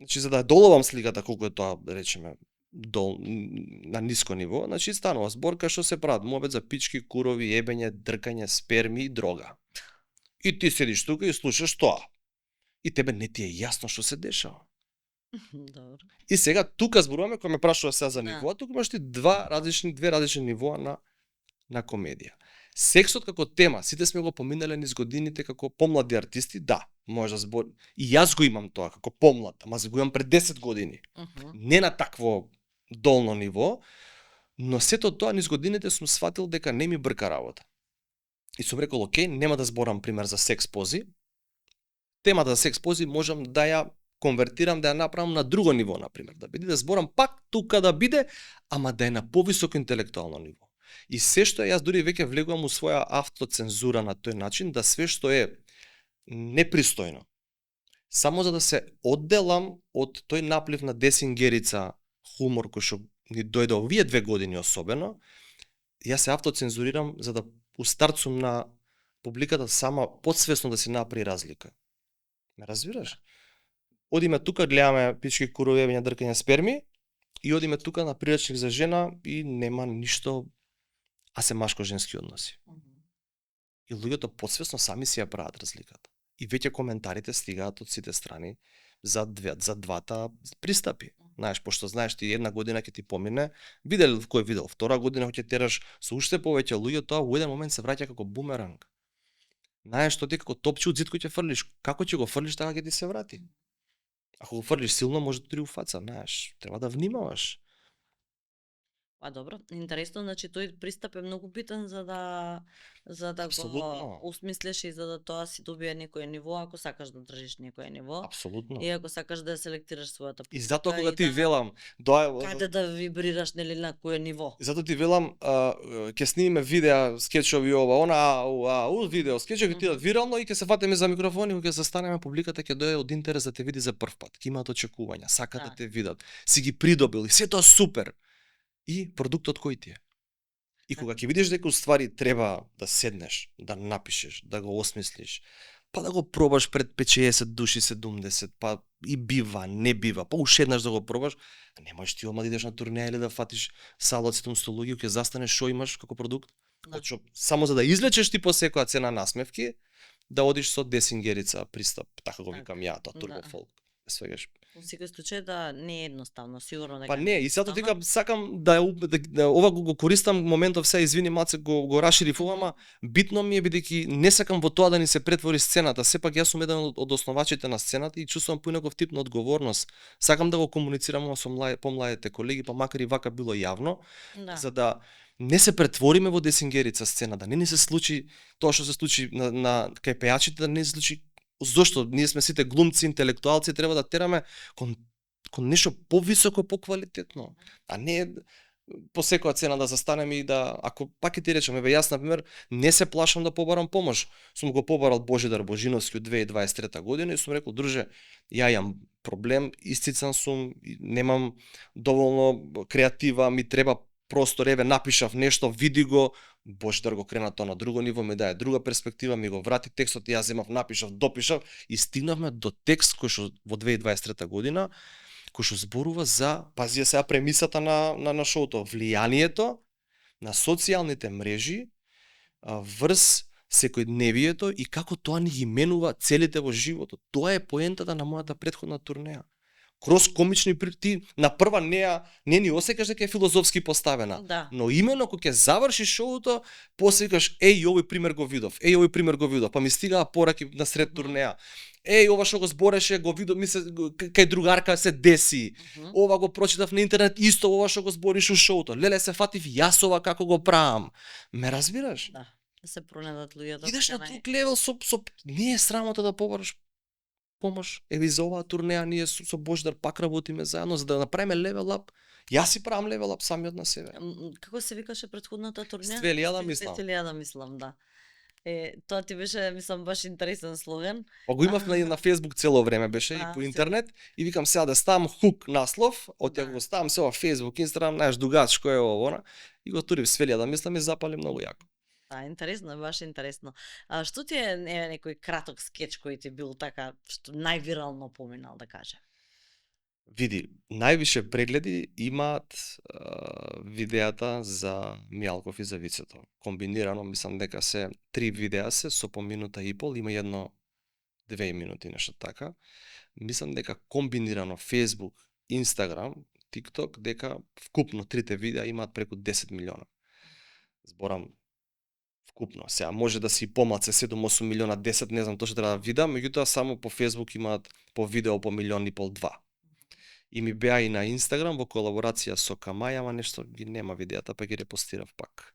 Значи, за да доловам сликата колку е тоа, да речеме, на ниско ниво, значи станува зборка што се прават мобет за пички, курови, ебење, дркање, сперми и дрога. И ти седиш тука и слушаш тоа. И тебе не ти е јасно што се дешава. Добро. И сега тука зборуваме, кога ме прашува сега за нивоа, тука имаш ти две различни нивоа на комедија. Сексот како тема, сите сме го поминале низ годините како помлади артисти, да, може да збор. И јас го имам тоа како помлад, ама го имам пред 10 години. Не на такво долно ниво, но сето тоа низ годините сум сватил дека не ми брка работа. И сум рекол, окей, нема да зборам пример за секс пози. Темата за секс пози можам да ја конвертирам, да ја направам на друго ниво, например. Да биде да зборам пак тука да биде, ама да е на повисоко интелектуално ниво. И се што јас дури веќе влегувам у своја автоцензура на тој начин, да све што е непристојно, само за да се одделам од тој наплив на десингерица хумор кој што ни дојде овие 2 години особено, јас се автоцензурирам за да устарцум на публиката сама подсвесно да си направи разлика. Ме разбираш? Одиме тука, гледаме пички, курови, ебење, дркање, сперми и одиме тука на Прирачник за жена и нема ништо, а се машко-женски односи. И луѓето подсвесно сами си ја прават разликата. И веќе коментарите стигаат од сите страни за двата пристапи. Знаеш, пошто знаеш ти една година ќе ти помине, видел кој видел, втора година ќе тераш со уште повеќе луѓе, тоа во еден момент се враќа како бумеранг. Знаеш, што ти како топче од зид кој ќе фрлиш, како ќе го фрлиш, така ќе ти се врати. Ако го фрлиш силно, може да ти уфаца, знаеш, треба да внимаваш. А добро, интересно, значи тој пристап е многу битен за да Апсолутно. го усмислиш и за да тоа си добие некое ниво, ако сакаш да држиш некое ниво. Апсолутно. И ако сакаш да селектираш својата публика. И затоа кога ти да, велам, каде да вибрираш, нели, на кое ниво. И затоа ти велам, ќе снимиме видеа, скечови ова, видео, скечови ќе бидат вирално и ќе се фатиме за микрофони, кога ќе застанеме, публиката ќе дојде од интерес да те види за прв пат. Ќе имаат очекувања, сакат да те видат. Си ги придобил и сето супер. И продуктот кој ти е. И кога ќе видиш дека уствари треба да седнеш, да напишеш, да го осмислиш, па да го пробаш пред 50 души, 70, па и бива, не бива, па уште еднаш да го пробаш, не можеш ти одма да идеш на турнеја или да фатиш сала од 700 луѓе, ќе застанеш што имаш како продукт. Значи, само за да извлечеш ти по секоја цена насмевки, да одиш со десингерица пристап, така го викам ја, тоа турбофолк. Свегаш. Во секој случај да не е едноставно, сигурно дека. Па не, и сето викам, сакам да ова го користам моментов се, извини маце, го расширив ама битно ми е бидејќи не сакам во тоа да ни се претвори сцената. Сепак јас сум еден од основачите на сцената и чувствувам поинаков тип на одговорност. Сакам да го комуницирам со помладите колеги, па макар и вака било јавно, за да не се претвориме во десингерица сцена, да не ни се случи тоа што се случи на кај пејачите, да не се случи. Зошто? Ние сме сите глумци, интелектуалци, треба да тераме кон нешто повисоко, поквалитетно, а не по секоја цена да застанеме и да, ако пак ќе ти речем, еве јас например не се плашам да побарам помош. Сум го побарал Божидар Божиновски од 2023 година и сум рекол, друже, ја имам проблем, истицан сум, немам доволно креатива, ми треба простор, еве напишав нешто, види го, Божидар го крена тоа на друго ниво, ми даде друга перспектива, ми го врати текстот, и јас земав, напишав, допишав и стигнавме до текст кој што во 2023 година, кој што зборува за, пази сега премисата на шоуто, влијанието на социјалните мрежи врз секојдневието и како тоа ни ги менува целите во животот. Тоа е поентата на мојата претходна турнеја. Кроз комични ти на прва не ни осекаш дека е филозофски поставена, Да. но именно кога ќе заврши шоуто, после викаш овој пример го видов, овој пример го видов, па ми стигаа пораки на сред турнеја. Ова што го збореше, го видов, кај другарка се деси. Ова го прочитав на интернет, исто ова што го збориш у шоуто. Леле, се фатив јас ова како го правам. Ме разбираш? Да. Да се пронедат луѓето. Идеш на тук левел не е срамота да побараш помош. Еви за оваа турнеја ние со Божидар пак работиме заедно за да направиме левел ап. Јас си правам левел ап самиот на себе. Како се викаше претходната турнеја? Ствелија мислам. Ствелија мислам, да. Тоа ти беше, мислам, баш интересен слоган. Па го имав на Facebook цело време беше и по интернет и викам сега да ставам хук наслов, од го ставам се во Facebook, Instagram, знаеш дугачко е ова, и го турив Ствелија мислам и запали многу јако. Да, интересно, баш интересно. А што ти е некој краток скеч кој ти бил така што највирално поминал, да кажем? Види, највише прегледи имаат видеата за Мијалков и за Вицето. Комбинирано, мислам дека се 3 видеа се со по минута и пол, има едно 2 минути, нешто така. Мислам дека комбинирано Facebook, Instagram, TikTok, дека вкупно трите видеа имаат преку 10 милиона. Зборам вкупно. Сега може да си помалце 7-8 милиона, 10, не знам тоа што треба да видам, меѓутоа само по Facebook имаат по видео по милион и пол 2. И ми беа и на Инстаграм во колаборација со Камај, ама нешто ги нема видеата, па ги репостирав пак.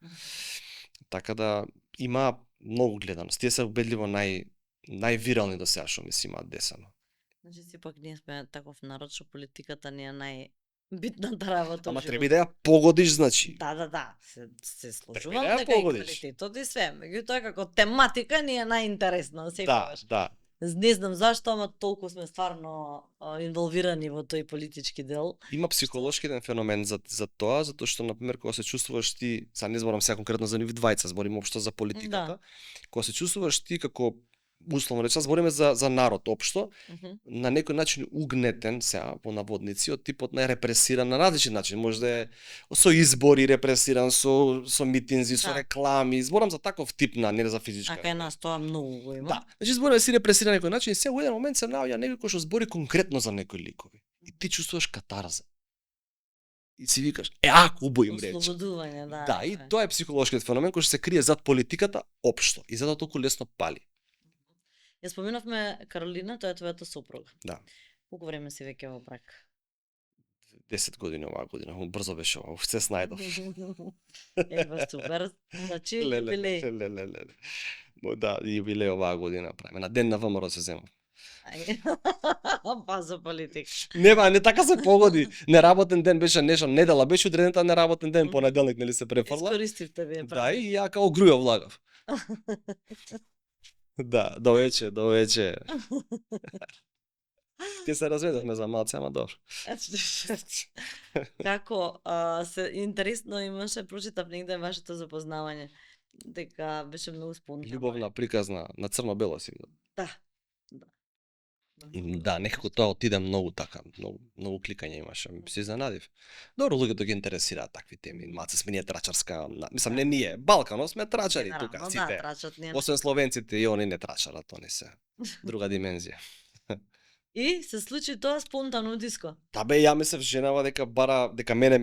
Така да има многу гледаност. Тие се убедливо највирални до сега што ми се имаат десено. Значи сепак ние сме таков народ што политиката не е најбитната работа. Ама треба да ја погодиш, значи. Да. Се сложувам Треба да ја дека и погодиш. квалитетот и све. Меѓутоа како тематика ни е најинтересна секогаш. Да. Не знам зашто, ама толку сме стварно инволвирани во тој политички дел. Има психолошки еден феномен за тоа, затоа што например кога се чувствуваш ти, сега не зборам сега конкретно за нив двајца, зборим општо за политиката. Кога се чувствуваш ти како условно речено, збориме за народ општо, на некој начин угнетен, сега по наводници, од типот на репресиран на различен начин, може да е со избори репресиран, со митинзи, со реклами, зборам за таков тип на, не за физичка. Така е нас тоа многу го има. Да, значи збориме си репресиран на некој начин и сега во еден момент се наоѓа некој кој што збори конкретно за некои ликови. И ти чувствуваш катарза. И си викаш, ако убоим речи. Ослободување, да. Да, и тоа е психолошкиот феномен кој што се крие зад политиката општо и затоа толку лесно пали. Ја споменавме Каролина, тоа е твојата сопруга. Да. Колку време си веќе во брак? 10 години оваа година, брзо беше ова, се снајдов. Ева супер. Значи юбилеј. Да, юбилеј оваа година правиме. На ден на ВМРО се земав. Па за политик. Не така се погоди. Неработен ден беше нешто, недела беше одредената неработен ден, понеделник нели се префрла. Искористивте вие. Да, и ја као груја влагав. Да, довече. Ке се разведовме за малце, ама добро. Како се интересно имаше, прочитав негде вашето запознавање, дека беше многу спонтано. Љубовна приказна на црно-бело си. Да. Да, некако тоа отиде многу така, многу кликање имаше, се изненадив. Добро, луѓето ги интересираат такви теми, малце сме ние трачарска, мислам не ние, Балкано сме трачари тука, сите. Да, трачат ние. Освен словенците и они не трачарат, они се друга димензија. И се случи тоа спонтано диско. Да бе, ја мислев женава дека мене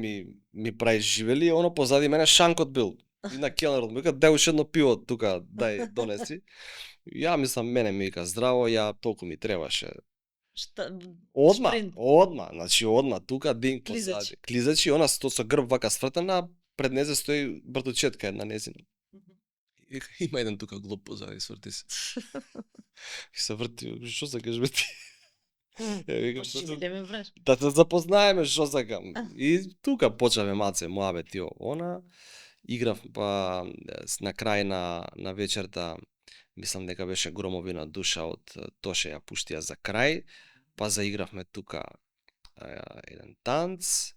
ми прави живели, оно позади мене шанкот бил. И на келнерот ми вика, дај уште едно пиво тука, дај донеси. Ја мислам, мене ми вика здраво, ја толку ми требаше. Одма, значи одма тука динг позади. Клизачи, она со грб вака свртена, пред незе стои братучетка една незина. Има еден тука глуп позади, сврти се. И се врти, што сакаш бе ти? Да те запознаеме што сакам. И тука почнавме малце муабет и она. Играв па на крај на вечерта, мислам дека беше Громовина душа од Тоше ја пуштија за крај, па заигравме тука еден танц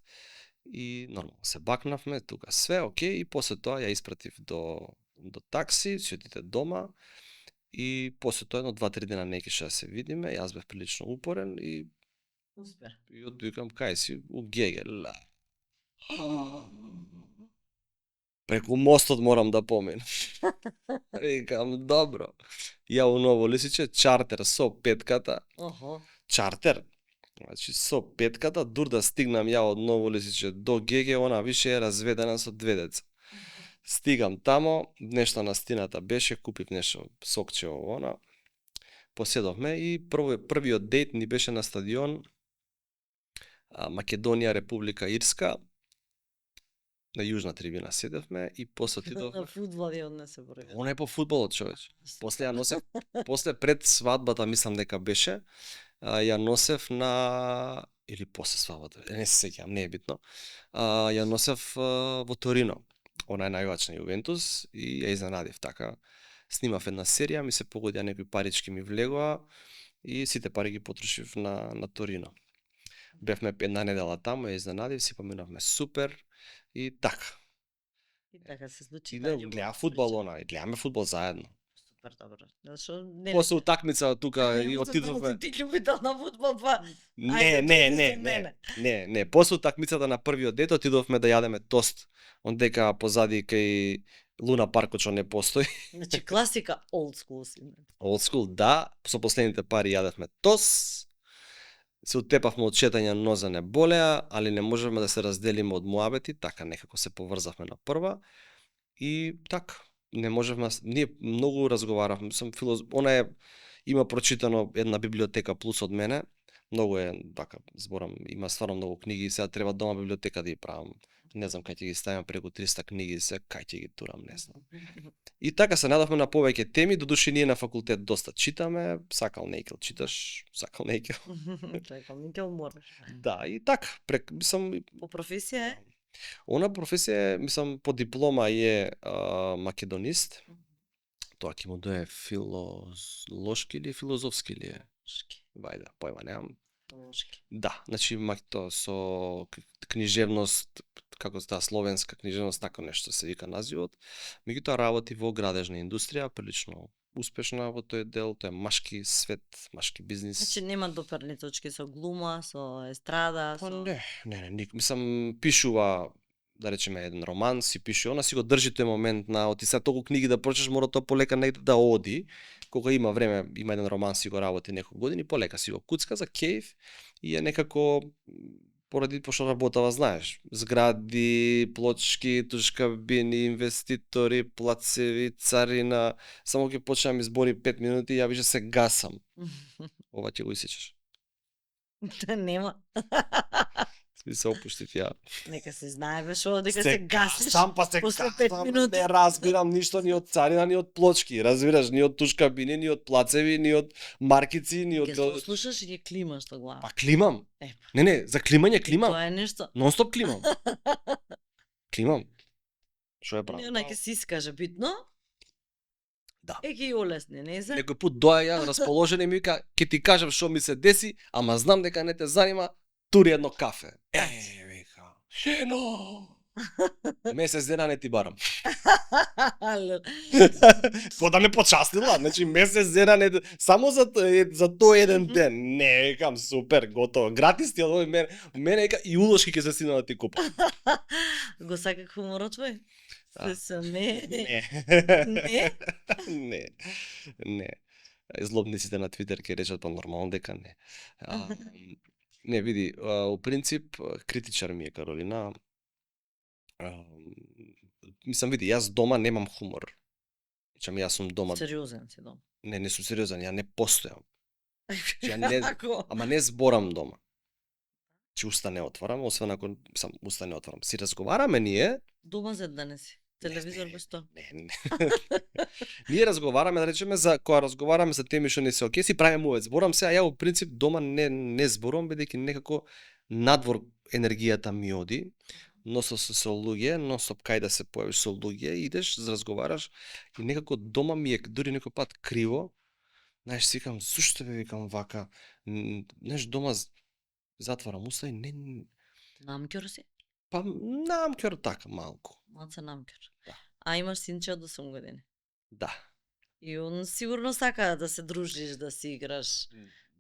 И нормално се бакнавме, тука све окей, и после тоа ја испратив до такси, си отиде дома, и после тоа едно 2-3 дена не кеше да се видиме, јас бев прилично упорен и Успе. викам кај си, у Геге, ла. Преку мостот морам да поминам. Викам, добро. Ја у Ново Лисиче, чартер со петката. Охо. Чартер. Значи, со петката, дур да стигнам ја од Ново Лисиче до Геге, она више е разведена со 2 деца. Стигам тамо, нешто на стената беше, купив нешто сокче она. Поседовме и првиот дејт ни беше на стадион Македонија, Република Ирска. На јужна трибина седевме и после отидовме. На фудбал ја однесе број. Она е по фудбалот, човече. После ја носев, после пред свадбата, мислам дека беше, ја носев на, или после свадбата, не се сеќавам, не е битно. Ја носев во Торино. Она е најувач на Јувентус и ја изненадив така. Снимав една серија, ми се погодија некои парички ми влегоа и сите пари ги потрошив на Торино. Бевме една недела таму, ја изненадив, си поминавме супер и така. И така се случи. И гледа фудбал она, и гледаме фудбал заедно. Супер добро. Зашо не После утакмица тука и отидовме. Ти љубител на фудбал, па. Не. После утакмицата на првиот дет отидовме да јадеме тост. Ондека позади кај Луна паркот што не постои. Значи класика old school си. Old school, да. Со последните пари јадевме тост. Се утепавме од шетање, ноза не болеа, али не можевме да се разделиме од муабети, така некако се поврзавме на прва. И така, не можевме, ние многу разговаравме, она е, има прочитано една библиотека плюс од мене, многу е, така, зборам, има стварно многу книги, сега треба дома библиотека да ја правам. Не знам кај ќе ги ставам, преку 300 книги, се кај ќе ги турам, не знам. И така се надавме на повеќе теми, додуши ние на факултет доста читаме, сакал некел читаш, сакал некел. Сакал некел мораш. Да, и така, мислам... По професија е? Она професија е, мислам, по диплома е македонист. Тоа ќе му дое филолошки или филозофски ли е? Вајда, појма немам. Да, значи тоа со книжевност, како таа словенска книжевност, така нешто се вика називот. Меѓутоа работи во градежна индустрија, прилично успешна во тој дел, тоа е машки свет, машки бизнис. Значи нема доперни точки со глума, со естрада, Па со... Не, мислам, пишува, да речеме, еден роман, си пише, она си го држи тој момент на, оти сега толку книги да прочеш, мора тоа полека негде да оди. Кога има време, има еден роман, си го работи неколку години, полека си го куцка за кејф и е некако, поради пошто работава, знаеш, згради, плочки, тушкабини, инвеститори, плацеви, царина, само ќе почнам избори 5 минути, ја више се гасам. Ова ќе го исечеш. Нема. И се опуштив ја. Нека се знае бешо дека се гасиш. Сам па се после гасам, 5 минути. не разбирам ништо ни од царина, ни од плочки, разбираш, ни од тушкабини, ни од плацеви, ни од маркици, ни од... Ке слушаш и ќе климаш тоа глава. Па климам. Епа. Не, за климање климам. Тоа е нешто. Нон-стоп климам. Климам. Што е право? Не, она ќе се искаже битно. Да. Е ќе олесне, не за? Некој пат доаѓа расположен и ми вика, ќе ти кажам што ми се деси, ама знам дека не те занима, тури едно кафе. Вика, жено! Месец дена не ти барам. Ко да ме почастила, значи месец дена не, само за тој еден ден. Не, викам, супер, готово. Гратис ти од мене вика и улошки ќе се стигна да ти купам. Го сакак хуморот твој? Се сме. Не. Злобниците на Твитер ќе речат па нормално дека не. Не, види, у принцип критичар ми е Каролина. Мислам, види, јас дома немам хумор. Чам јас сум дома. Сериозен си дома. Не сум сериозен, ја не постојам. Ама не зборам дома. Че уста не отварам, освен ако сам уста не отварам. Си разговараме ние. Дома зед да не си. Телевизор без тоа. Не. Ние разговараме, да речеме, кога разговараме за теми што не се окей, си правиме увет. Зборам сега, ја во принцип дома не зборам, бидејќи некако надвор енергијата ми оди. Носам се со луѓе, носам кај да се појавиш со луѓе, идеш, разговараш и некако дома ми е дури некој пат криво. Знаеш, си викам, зошто бе, викам вака, знаеш, дома затварам уста и не... Намкјор си? Па намкер така малку. Малце намкер. Да. А имаш синче од 8 години. Да. И он сигурно сака да се дружиш, да си играш.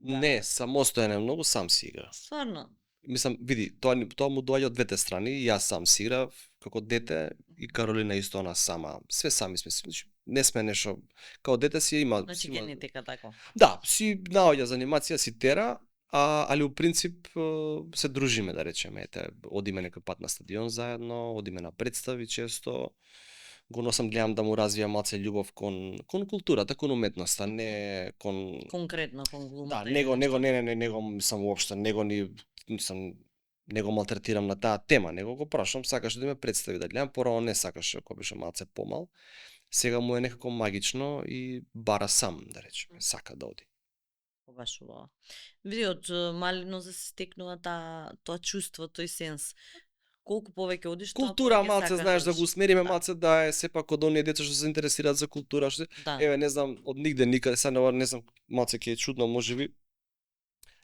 Да. Не, самостоен е многу, сам си игра. Стварно. Мислам, види, тоа му доаѓа од двете страни, и јас сам си играв како дете и Каролина исто она сама. Све сами сме, значи, не сме нешто, као дете си има... Значи има... генетика тако. Да, си наоѓа занимација, си тера, али у принцип се дружиме, да речеме, ете, одиме некој пат на стадион заедно, одиме на представи често, го носам, гледам да му развија малце љубов кон културата, кон уметноста, не кон... Конкретно кон глумата. Да, него сам уопшто, не го малтретирам на таа тема, него го прашам, сакаш да ме представи да гледам, порано не сакаше, кога беше малце помал. Сега му е некако магично и бара сам, да речеме, сака да оди. Баш убаво. Види, од малино да се стекнува тоа чувство, тој сенс. Колку повеќе одиш, култура повеќе малце сакаш знаеш да одиш. го усмериме, Да. малце да е сепак од оние деца што се интересираат за култура, што Да. еве не знам, од нигде никаде, сега не знам, малце ќе е чудно можеби.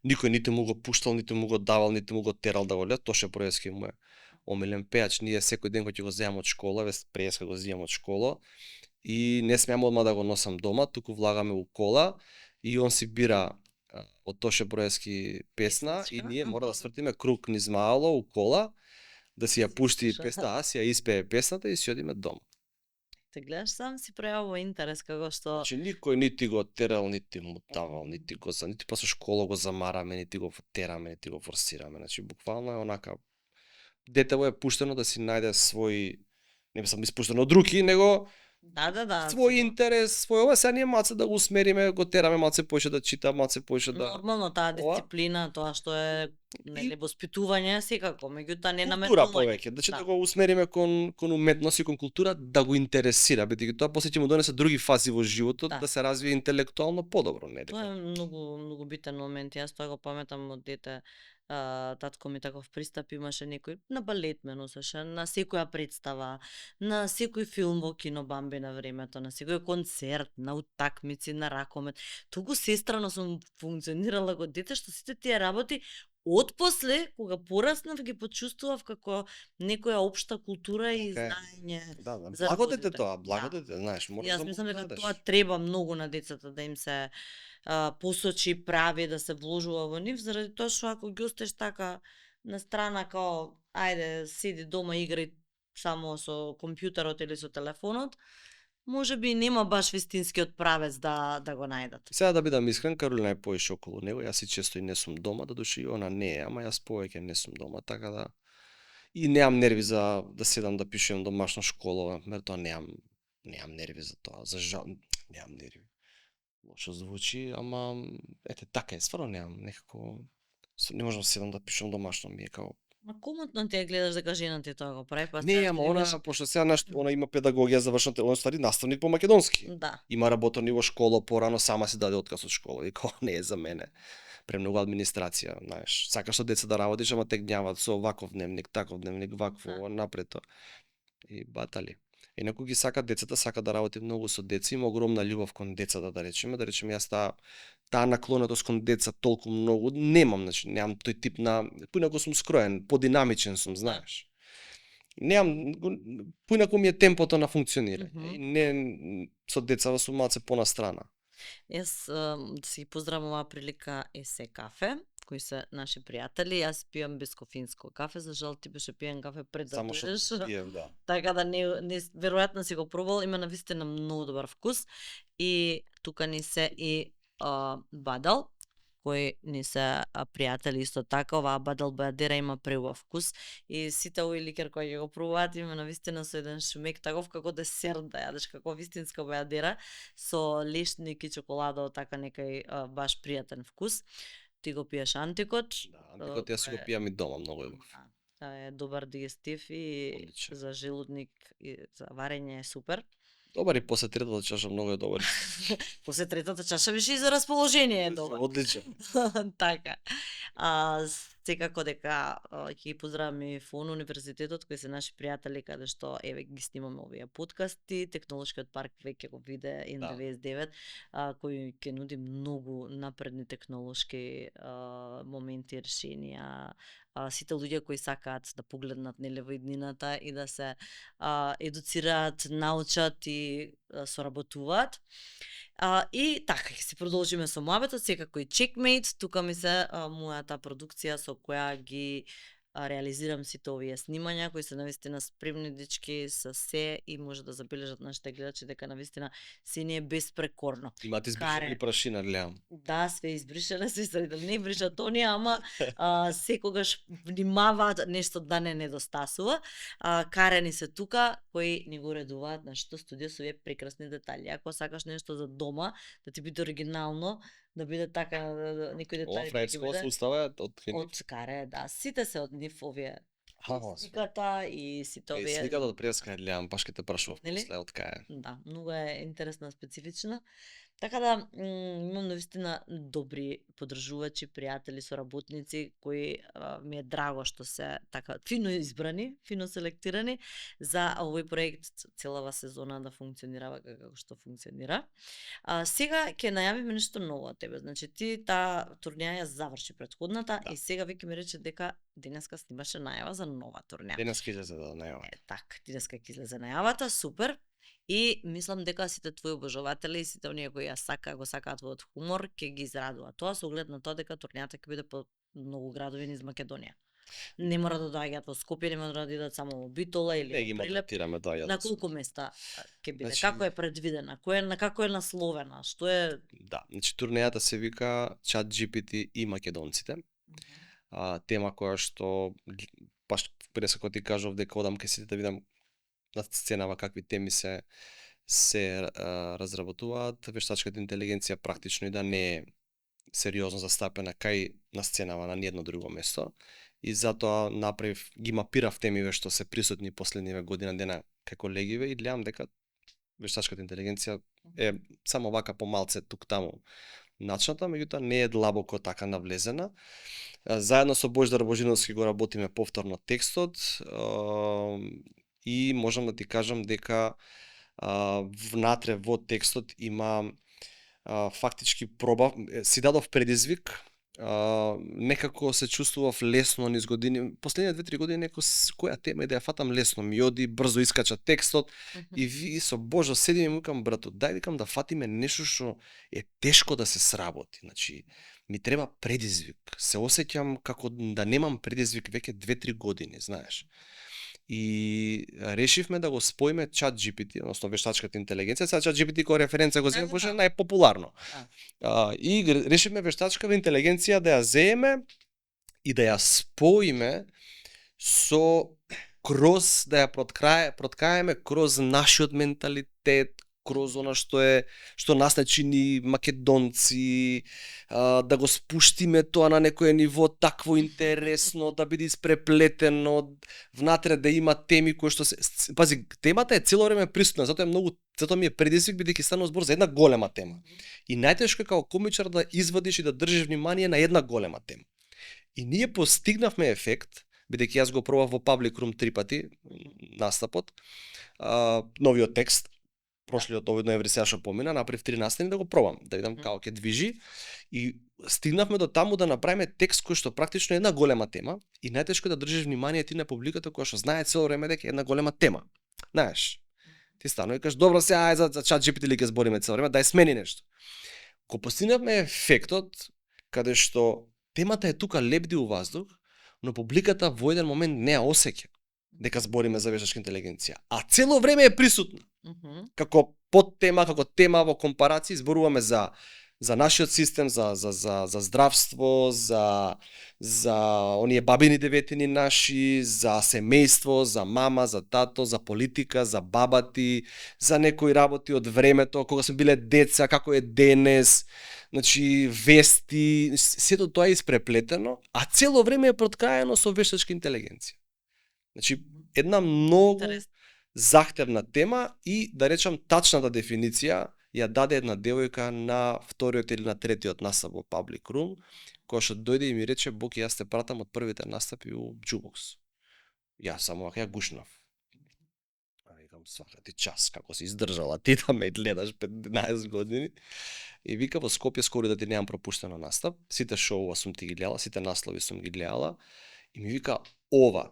Никој ниту му го пуштал, ниту му го давал, ниту му го терал да го гледа, Тоше Проески му е омилен пејач. Ние секој ден кога ќе го земам од школа, Преска го земам од школа и не смеам одма да го носам дома, туку влагаме у кола и он си бира од Тоше Проески песна и ние мора да свртиме круг низ мало у кола, да си ја пушти песна, а си ја испее песната и си одиме дома. Те гледаш, сам си пројавува интерес како што... Значи никој нити го терал, нити му давал, нити после школа го замараме, нити го тераме, нити го форсираме. Значи буквално е онака детево е пуштено да си најде свој, не сам испуштено од други, него Да. свој интерес, свој ова, сега ние малце да го усмериме, го тераме малце поише да чита, малце поише да... Нормално таа дисциплина, тоа што е нели воспитување секако, меѓутоа не култура наметнување. повеќе, да го усмериме кон уметност и кон култура, да го интересира, бидејќи тоа после ќе му донесе други фази во животот, да се развие интелектуално подобро, нели? Тоа е многу битен момент. Јас тоа го паметам од дете. Татко ми таков пристап имаше некој на балет ме носеше, на секоја представа, на секој филм во кино Бамби на времето, на секој концерт, на утакмици, на ракомет. Туку сестрано сум функционирала како дете, што сите тие работи отпосле, кога пораснав, ги почувствував како некоја општа култура и знаење. Да, за благо родите. дете тоа, благо дете, знаеш, мора да Јас мислам дека гледаш. тоа треба многу на децата да им се посочи, прави, да се вложува во нив, заради тоа што ако ги остеш така на страна као ајде седи дома играј само со компјутерот или со телефонот, може би нема баш вистинскиот правец да го најдат. Сега да бидам искрен, Каролина е поише околу него, јас и често и не сум дома, да души она не е, ама јас повеќе не сум дома, така да и немам нерви за да седам да пишувам домашно школа, тоа немам нерви за тоа, за жал, немам нерви. Лошо звучи, ама ете така е, стварно немам некако не можам да седам да пишувам домашно, ми е као Ма комотно ти ја гледаш дека жена ти тоа го прави, па не, ама она пошто сега она има педагогија завршена, она стари наставник по македонски. Да. Има работено и во школа, порано сама си даде отказ од школа и као не е за мене. Премногу администрација, знаеш. Сакаш со деца да работиш, ама те гнјават со ваков дневник, таков дневник, вакво, напрето. И батали. Инаку ги сакат децата, сака да работи многу со деца, има огромна љубов кон децата, да речеме јас таа наклонетост кон деца толку многу немам, значи немам тој тип на поинаку сум скроен, подинамичен сум, знаеш. Немам поинаку ми е темпото на функционирање. И не со деца сум малце понастрана. Јас си поздравам оваа прилика есе кафе, кои се наши пријатели. Јас пијам безкофинско кафе, за жал ти беше пиен кафе пред да дојдеш. Само што пием, да. Така да не веројатно си го пробал, има навистина многу добар вкус. И тука ни се и бадал, кои ни се пријатели исто така. Оваа бадал бајадера има преубав вкус и сите овој ликер кој ќе го пробуваат има навистина со еден шмек таков како десерт да јадеш, како вистинска бајадера со лешник и чоколада, така некај баш пријатен вкус. Ти го пиеш антикот. Да, антикот јас си го пијам и дома, многу е убав. Тоа е добар дигестив и Одличен. за желудник и за варење е супер. Добар и после третата чаша многу е добар. После третата чаша беше и за расположение е добар. Одличен. Така. Секако дека ќе ги поздравам и ФОН универзитетот, кои се наши пријатели, каде што еве ги снимаме овие подкасти, Технолошкиот парк веќе го виде N99, кој ќе нуди многу напредни технолошки моменти, решенија, сите луѓе кои сакаат да погледнат нели во иднината и да се едуцираат, научат и соработуваат. И така, ќе се продолжиме со муабетот, секако и Checkmate, тука ми се мојата продукција со која ги реализирам сите овие снимања кои се навистина спремни дечки со се и може да забележат нашите гледачи дека навистина се не е безпрекорно. Имате избришани прашина, гледам. Да, све избришено, све средили, не бришат оние, ама секогаш внимаваат нешто да не недостасува. Карени се тука, кои ни го редуваат нашето студио со овие прекрасни детали. Ако сакаш нешто за дома, да ти биде оригинално, да биде така, некои детали ќе биде. Се устава од Каре, да, сите се од нив овие. Сликата и сите овие. Сликата од преска гледам, баш ќе те прашував после од кај. Да, многу е интересна, специфична. Така да имам навистина добри подржувачи, пријатели, соработници кои ми е драго што се така фино избрани, фино селектирани за овој проект целава сезона да функционира како што функционира. Сега ќе најавиме нешто ново од тебе. Значи ти таа турнеја ја заврши претходната и сега веќе ми рече дека денеска снимаше најава за нова турнеја. Денеска излезе најава. Так, денеска ќе излезе најавата, супер. И мислам дека сите твои обожаватели и сите оние кои го сакаат во хумор ќе ги израдуваат. Тоа со оглед на тоа дека турнејата ќе биде по многу градови низ Македонија. Не мора да доаѓаат во Скопје, не мора да идат само во Битола или не ги малтретираме доаѓаат. На колку места ќе биде? Значи, како е предвидена? Како е насловена? Што е? Да, значи турнејата се вика ChatGPT и македонците. Тема која што баш пресако ти кажав дека одам ке сите да видам на сценава какви теми се разработуваат. Вештачката интелигенција практично и да не е сериозно застапена кај на сценава на ниедно друго место. И затоа направив, ги мапирав темиве што се присутни последниве година дена кај колегиве и гледам дека вештачката интелигенција е само вака помалце тук-таму начната, меѓутоа не е длабоко така навлезена. Заедно со Божидар Божиновски го работиме повторно текстот и можам да ти кажам дека внатре во текстот има фактички проба, си дадов предизвик, некако се чувствував лесно низ години, последните 2-3 години која тема да ја фатам лесно, ми оди, брзо искача текстот и ви со Божо седим и му викам брато, дај викам да фатиме нешто што е тешко да се сработи, значи ми треба предизвик. Се осеќам како да немам предизвик веќе 2-3 години, знаеш. И решивме да го споиме ChatGPT, односно вештачката интелигенција. Сега ChatGPT која референца го земе, пошто е најпопуларно. И решивме вештачката интелигенција да ја земеме и да ја споиме со да ја проткаеме кроз нашиот менталитет, кроз она што нас не чини македонци, да го спуштиме тоа на некое ниво такво интересно, да биде испреплетено, внатре да има теми кои што се пази, темата е цело време присутна, затоа ми е предизвик бидејќи станува збор за една голема тема. И најтешко е како комичар да извадиш и да држиш внимание на една голема тема. И ние постигнавме ефект, бидејќи јас го пробав во Public Room 3 пати настапот, новиот текст. Прошлиот овој ноември сега што помина, направив 3 настани да го пробам, да видам како ќе движи и стигнавме до таму да направиме текст кој што практично е една голема тема и најтешко е да држиш внимание ти на публиката која што знае цело време дека е една голема тема. Знаеш, ти станува и кажеш добро се ај за ChatGPT ли ќе збориме цело време, дај смени нешто. Го постигнавме ефектот каде што темата е тука лебди у воздух, но публиката во еден момент не ја осеќа дека збориме за вештачка интелигенција, а цело време е присутна. Како подтема, како тема во компарација зборуваме за нашиот систем, за здравство, за оние бабини деветини наши, за семејство, за мама, за тато, за политика, за бабати, за некои работи од времето, кога сме биле деца, како е денес, значи вести, сето тоа е испреплетено, а цело време е проткаено со вештачка интелигенција. Значи, една многу захтевна тема и, да речам, тачната дефиниција ја даде една девојка на вториот или на третиот настап во Public Room, која што дојде и ми рече, Боки, јас те пратам од првите настапи у Jukebox. Јас само ја гушнав. Викам, свака ти час, како си издржала ти да ме гледаш 15 години. И вика, во Скопје скоро да ти немам пропуштено настап, сите шоуа сум ти ги гледала, сите наслови сум ги гледала. И ми вика, ова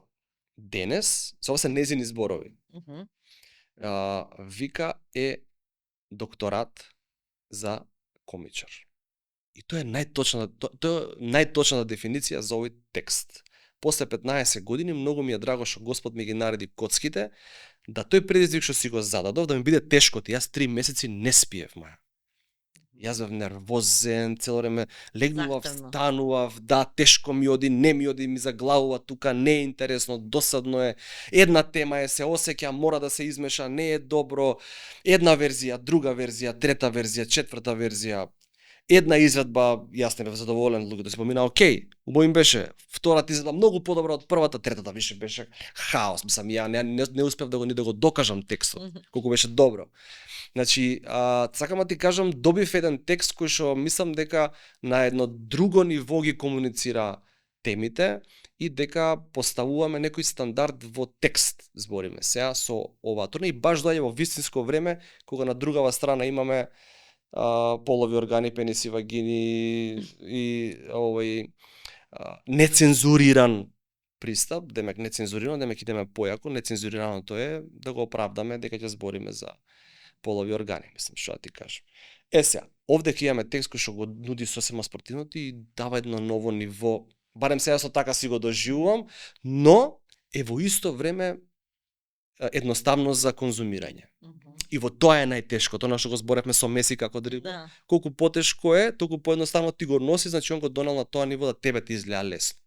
денес, ова се незини зборови. Вика е докторат за комичар. И тоа е најточната дефиниција за овој текст. После 15 години многу ми е драго што Господ ми ги нареди коцките, да тој предизвик што си го зададов, да ми биде тешко. Јас 3 месеци не спиев, маја. Јас бев нервозен, цело време легнував, станував, да, тешко ми оди, не ми оди, ми заглавува тука, не е интересно, досадно е. Една тема е, се осеќа, мора да се измеша, не е добро. Една верзија, друга верзија, трета верзија, четврта верзија. Една изведба, јас не бев задоволен, луѓето се помина, окей, убаво им беше. Втората изведба многу подобра од првата, третата више беше хаос, мислам, ја не успев да го докажам текстот, колку беше добро. Значи, сакам да ти кажам, добив еден текст кој што мислам дека на едно друго ниво ги комуницира темите и дека поставуваме некој стандард во текст, збориме сега со оваа турне, и баш доаѓа во вистинско време, кога на другава страна имаме полови органи, пениси, вагини и нецензуриран пристап, демек нецензурирано, демек идеме појако, нецензурираното е да го оправдаме дека ќе збориме за полови органи, мислам, што да ти кажам. Сега, овде ќе имаме текст кој што го нуди сосема спортивното и дава едно ново ниво, барем сега со така си го доживувам, но е во исто време едноставно за конзумирање. И во тоа е најтешкото, на што го зборевме со Меси како дрибл. Да. Колку потешко е, толку поедноставно ти го носи, значи он го донел на тоа ниво да тебе ти изгледа лесно.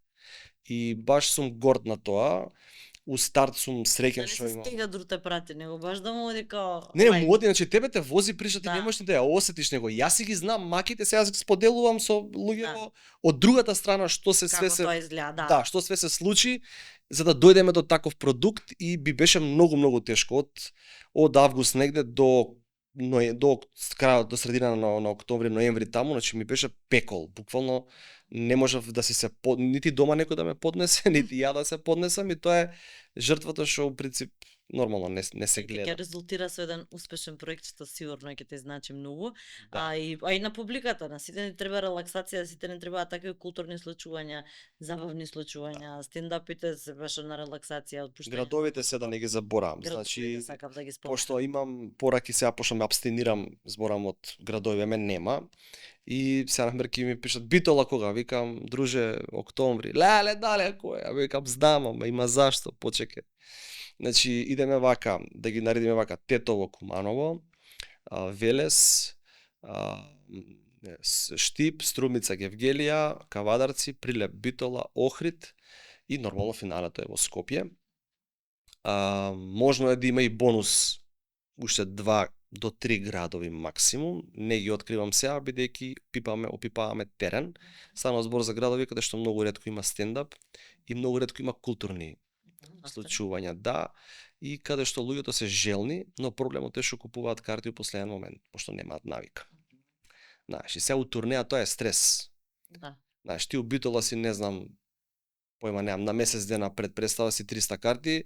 И баш сум горд на тоа. У старт сум среќен што имам. Стига друг те прати, него баш да му оди као... Не, му оди, значи тебе те вози пришата, ти не можеш да ја осетиш него. Јас си ги знам маките, сега ги споделувам со луѓето од другата страна што се све се... Како тоа изгледа, да, што све се случи, за да дојдеме до таков продукт, и би беше многу тешко од август негде до крајот, до средина на октомври, ноември таму, значи ми беше пекол, буквално не можев да се нити дома некој да ме поднесе, нити ја да се поднесам, и тоа е жртвата што во принцип нормално не се гледа. Ќе резултира со еден успешен проект што сигурно ќе те значи многу, да. А и на публиката, на сите ни треба релаксација, сите ни треба такви културни случувања, забавни случувања, стендапите се беше на релаксација, отпуштање. Градовите се да не ги заборавам, значи сакав да ги спомнам. Пошто имам пораки сега, пошто ме абстинирам, зборам од градови, ме нема. И сега на мерки ми пишат Битола кога, викам друже октомври, леле далеко е, викам знам, ама има зашто, почекај. Значи идеме вака, да ги наредиме вака: Тетово, Куманово, Велес, Штип, Струмица, Гевгелија, Кавадарци, Прилеп, Битола, Охрид и нормално финалето е во Скопје. Можно е да има и бонус уште 2 до 3 градови максимум, не ги откривам сега, бидејќи опипаваме терен. Стана збор за градови каде што многу ретко има стендап и многу ретко има културни случувања, да, и каде што луѓето се желни, но проблемот е што купуваат карти во последен момент, пошто немаат навика. Знаеш, и сега у турнеа тоа е стрес. Да. Знаеш, ти у Битола си, не знам, појма немам, на месец дена пред представа си 300 карти,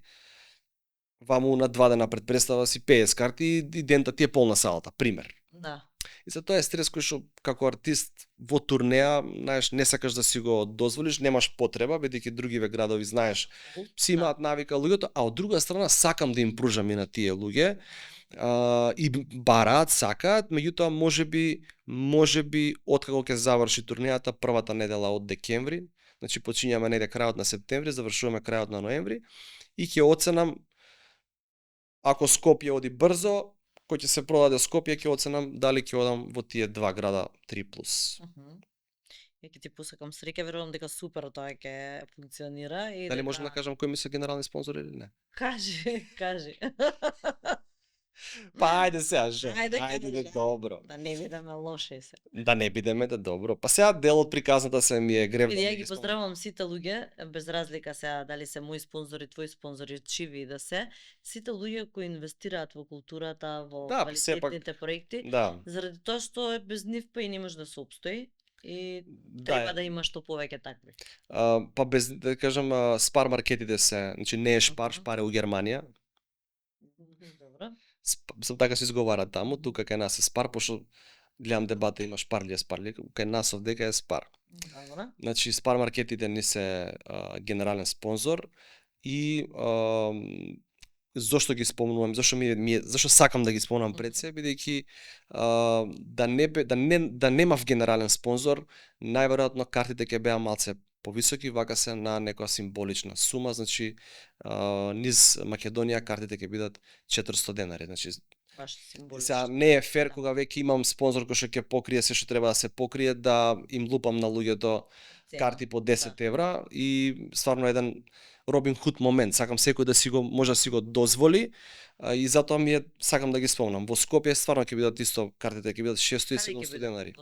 ваму на 2 дена пред представа си 50 карти и дента ти е полна салата, пример. Да. И за тоа е стрес кој што како артист во турнеа, знаеш, не сакаш да си го дозволиш, немаш потреба, бидејќи другиве градови, знаеш, си имаат навика луѓето, а од друга страна сакам да им пружам и на тие луѓе, и бараат, сакаат, меѓутоа можеби откако ќе заврши турнеата првата недела од декември, значи почињаме негде крајот на септември, завршуваме крајот на ноември, и ќе оценам, ако Скопје оди брзо, кој ќе се продаде Скопје, ќе оценам дали ќе одам во тие 2 града 3+. Ја ќе ти посакам среќа, верувам дека супер тоа ќе функционира. И дали можам да кажам кои ми се генерални спонзори или не? Кажи. Па ајде сега, ајде добро. Да не бидеме лоши се. Да не бидеме добро. Па сега дел од приказната се ми е грев. Ја ги поздравувам сите луѓе, без разлика сега дали се мои спонзори, твои спонзори, чиви да се, сите луѓе кои инвестираат во културата, во квалитетните проекти, заради тоа што без нив па и не може да се опстои. И треба да има што повеќе такви. Па без да кажам, Спар маркетите се, значи не е Шпар, Шпар е у Германија. Добро. Сам така се изговара таму, тука кај нас е Спар, пошто гледам дебата има Спар ли е Спар ли, кај нас овдека е Спар. Добро. Значи Спар маркетите ни се генерален спонзор и зошто ги спомнувам, зашто сакам да ги спомнам пред се, бидејќи да немав генерален спонзор, најверојатно картите ќе беа малце повисоки, вака се на некоја символична сума, значи низ Македонија картите ќе бидат 400 денари, значи Баш символично. сега не е фер кога веќе имам спонзор кој што ќе покрие се што треба да се покрие, да им лупам на луѓето карти по 10 евра и стварно еден Робин Худ момент, сакам секој да си го може да си го дозволи и затоа сакам да ги спомнам. Во Скопје стварно ќе бидат исто картите ќе бидат 600 и 700 денари.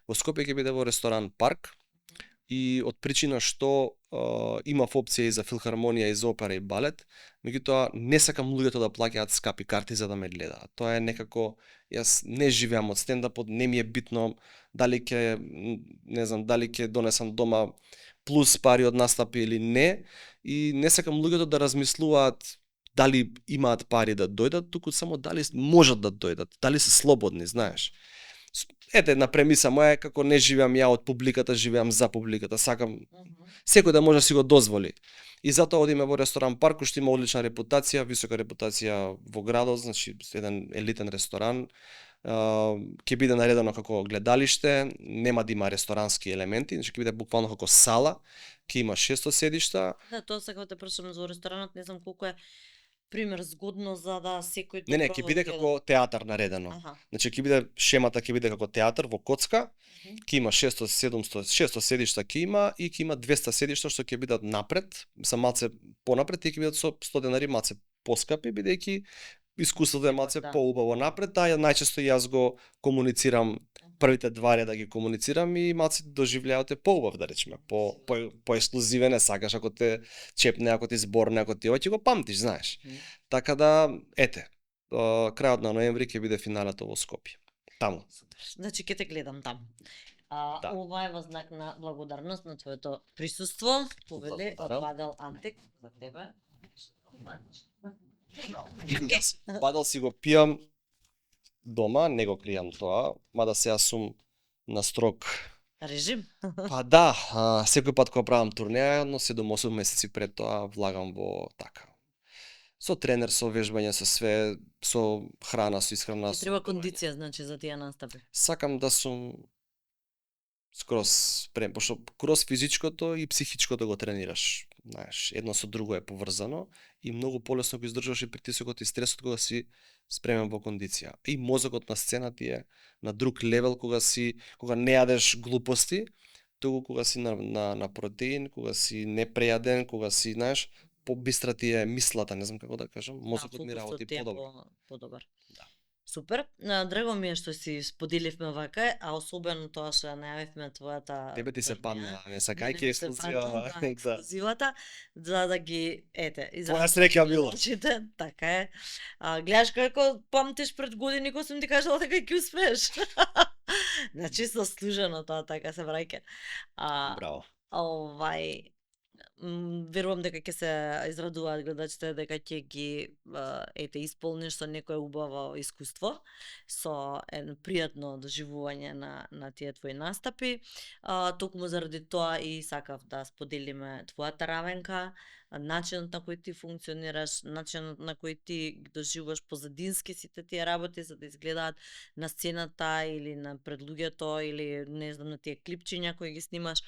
Во Скопје ќе биде во ресторан Парк и од причина што имав опција и за филхармонија и за опера и балет, меѓутоа не сакам луѓето да плаќаат скапи карти за да ме гледаат. Тоа е некако, јас не живеам од стендапот, не ми е битно дали ќе донесам дома плюс пари од настапи или не, и не сакам луѓето да размислуваат дали имаат пари да дојдат, туку само дали можат да дојдат, дали се слободни, знаеш. Ете една премиса моја е како не живеам ја од публиката, живеам за публиката. Сакам секој да може да си го дозволи. И затоа одиме во ресторан Парк, што има одлична репутација, висока репутација во градот, значи еден елитен ресторан. Ќе биде наредено како гледалиште, нема да има ресторански елементи, значи ќе биде буквално како сала, ќе има 600 седишта. Да, тоа сакам да те прашам за ресторанот, не знам колку е пример згодно за да секој Не, ќе биде како театар наредено. Значи ќе биде шемата ќе биде како театар во коцка, ќе има 600 седишта ќе има и ќе има 200 седишта што ќе бидат напред, са малце понапред и ќе бидат со 100 денари малце поскапи бидејќи искуството е малце поубаво напред, најчесто јас го комуницирам првите 2 реда ги комуницирам и малце доживлеавате поубав, да речеме, по ексклузивен е, сакаш ако те чепне, ако ти зборне, ако ти ќе го памтиш, знаеш. Така да, ете, крајот на ноември ќе биде финалето во Скопје. Таму. Значи ќе те гледам таму. Ова е во знак на благодарност на твоето присуство, повели од Падал Антик за тебе. Падал си го пијам дома, не го кријам тоа, мада сега сум на строг режим. Па да, секој пат кога правам турнеја, но 7-8 месеци пред тоа влагам во така. Со тренер, со вежбање, со све, со храна, со исхрана. И треба кондиција, значи, за тие настапи. Сакам да сум скроз спремен, пошто кроз физичкото и психичкото го тренираш. Знаеш, едно со друго е поврзано и многу полесно го издржуваш и притисокот и стресот кога си спремен во кондиција. И мозокот на сцена ти е на друг левел кога не јадеш глупости, туку кога си на протеин, кога си непрејаден, кога си, знаеш, побистра ти е мислата, не знам како да кажам, мозокот ми работи подобар. Да. Супер. Драго ми е што си споделивме вака, а особено тоа што најавивме твојата. Тебе ти се падна, не сакајќи ексклузивата, за да ги Твоја среќа било. Така е. Гледаш како памтиш пред години кога сум ти кажала дека ќе успееш. Значи заслужено тоа така се враќа. Браво. Верувам дека ќе се израдуваат гледачите дека ќе ги исполниш со некое убаво искуство, со пријатно доживување на тие твои настапи. Токму заради тоа и сакав да споделиме твојата равенка, начинот на кој ти функционираш, начинот на кој ти доживуваш позадински сите тие работи за да изгледаат на сцената или на пред луѓето или не знам на тие клипчиња кои ги снимаш,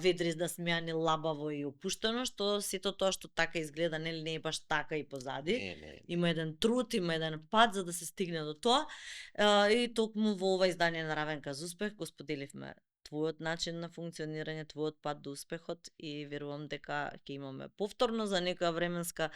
ведри да смеани лабаво и опуштено, што сето тоа што така изгледа не е баш така и позади. Има еден труд, има еден пат за да се стигне до тоа. И токму во ова издание на Равенка за успех го споделивме твојот начин на функционирање, твојот пат до успехот и верувам дека ќе имаме повторно за некоја временска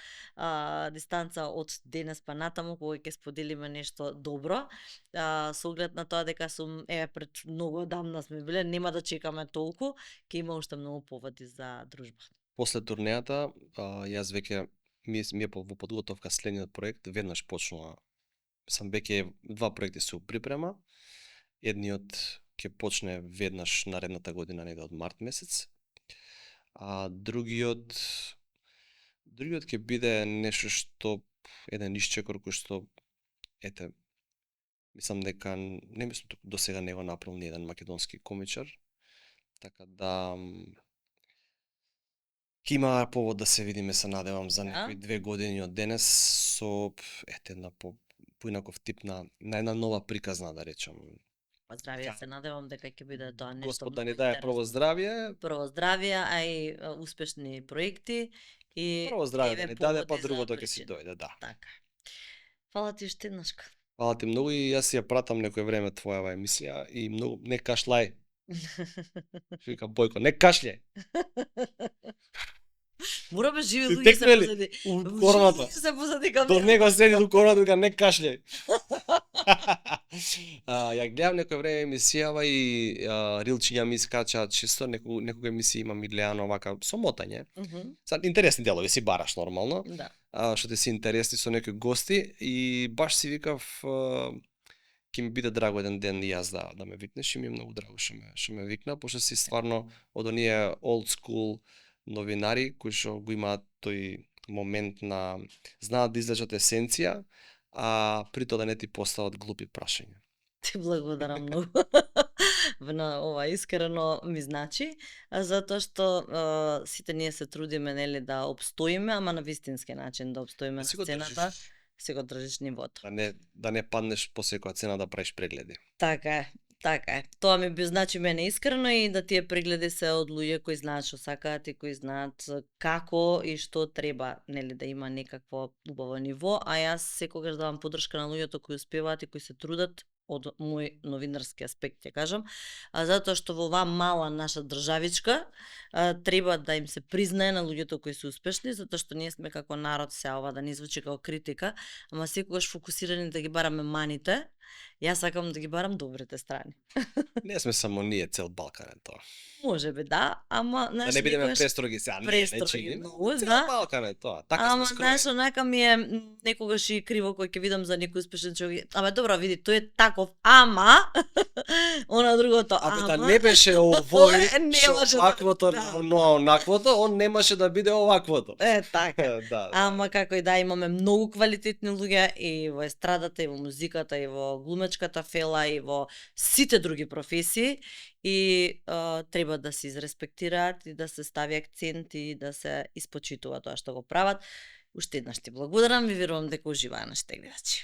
дистанца од денес па натаму кога ќе споделиме нешто добро. Со оглед на тоа дека сум пред многу одамна сме биле, нема да чекаме толку, ќе има уште многу поводи за дружба. После турнејата, јас веќе ми е во подготовка следниот проект, веднаш почнува. Сам веќе 2 проекти се припрема. Едниот ќе почне веднаш наредната година, негде од март месец. А другиот ќе биде нешто што еден исчекор кој што Мислам дека не мислам до сега не го направил ни еден македонски комичар. Така да ќе има повод да се видиме, се надевам за некои 2 години од денес со една поинаков тип на една нова приказна, да речам. Здравје, се надевам дека ќе биде тоа нешто. Господ да ни даде прво здравје. Прво здравје, а и успешни проекти и Прво здравје да ни даде, па другото ќе си дојде, да. Така. Фала ти уште еднашка. Фала ти многу и јас ја пратам некој време твојава емисија и многу не кашлај. Вика Бојко, не кашле. Мора бе живи луѓе се позади. У короната. Се позади кам. До него седи у короната дека не кашле. Ја гледам некој време емисијава и рилчиња ми скачаат чисто, некога емисија имам и гледано вака со мотање. Интересни делови си бараш нормално. Да. Што ти си интересни со некои гости и баш си викав ќе ми биде драго еден ден и јас да ме викнеш и ми е многу драго што ме викна, пошто си стварно од оние old school новинари кои што го имаат тој момент на знаат да излечат есенција, а при тоа да не ти постават глупи прашања. Ти благодарам многу. На ова искрено ми значи, затоа што сите ние се трудиме нели да опстоиме, ама на вистински начин да опстоиме на сцената. Си го држиш нивото. Да не паднеш по секоја цена да правиш прегледи. Така е. Така е. Тоа ми би значи мене искрено и да тие прегледи се од луѓе кои знаат што сакаат и кои знаат како и што треба, нели да има некакво убаво ниво, а јас секогаш давам поддршка на луѓето кои успеваат и кои се трудат од мој новинарски аспект, ќе кажам, затоа што во оваа мала наша државичка треба да им се признае на луѓето кои се успешни, затоа што ние сме како народ, се ова да не звучи како критика, ама секогаш фокусирани да ги бараме маните. Јас сакам да ги барам добрите страни. Не сме само ние, цел Балкан е тоа. Може би да, ама да не бидеме престроги сега, не чиниме. Цел Балкан е тоа. Така ама сме скроени. знаеш, онака ми е некогаш и криво кој ќе видам за некој успешен човек. Ама добро, види, тој е таков, ама она другото. Ако не беше овој, оваквото, но онаквото, он немаше да биде оваквото. Така. Ама како и да, имаме многу квалитетни луѓе и во естрадата, и во музиката, и во глумечката фела, и во сите други професии и треба да се изреспектираат и да се стави акцент и да се испочитува тоа што го прават. Уште еднаш ти благодарам и верувам дека уживаа нашите гледачи.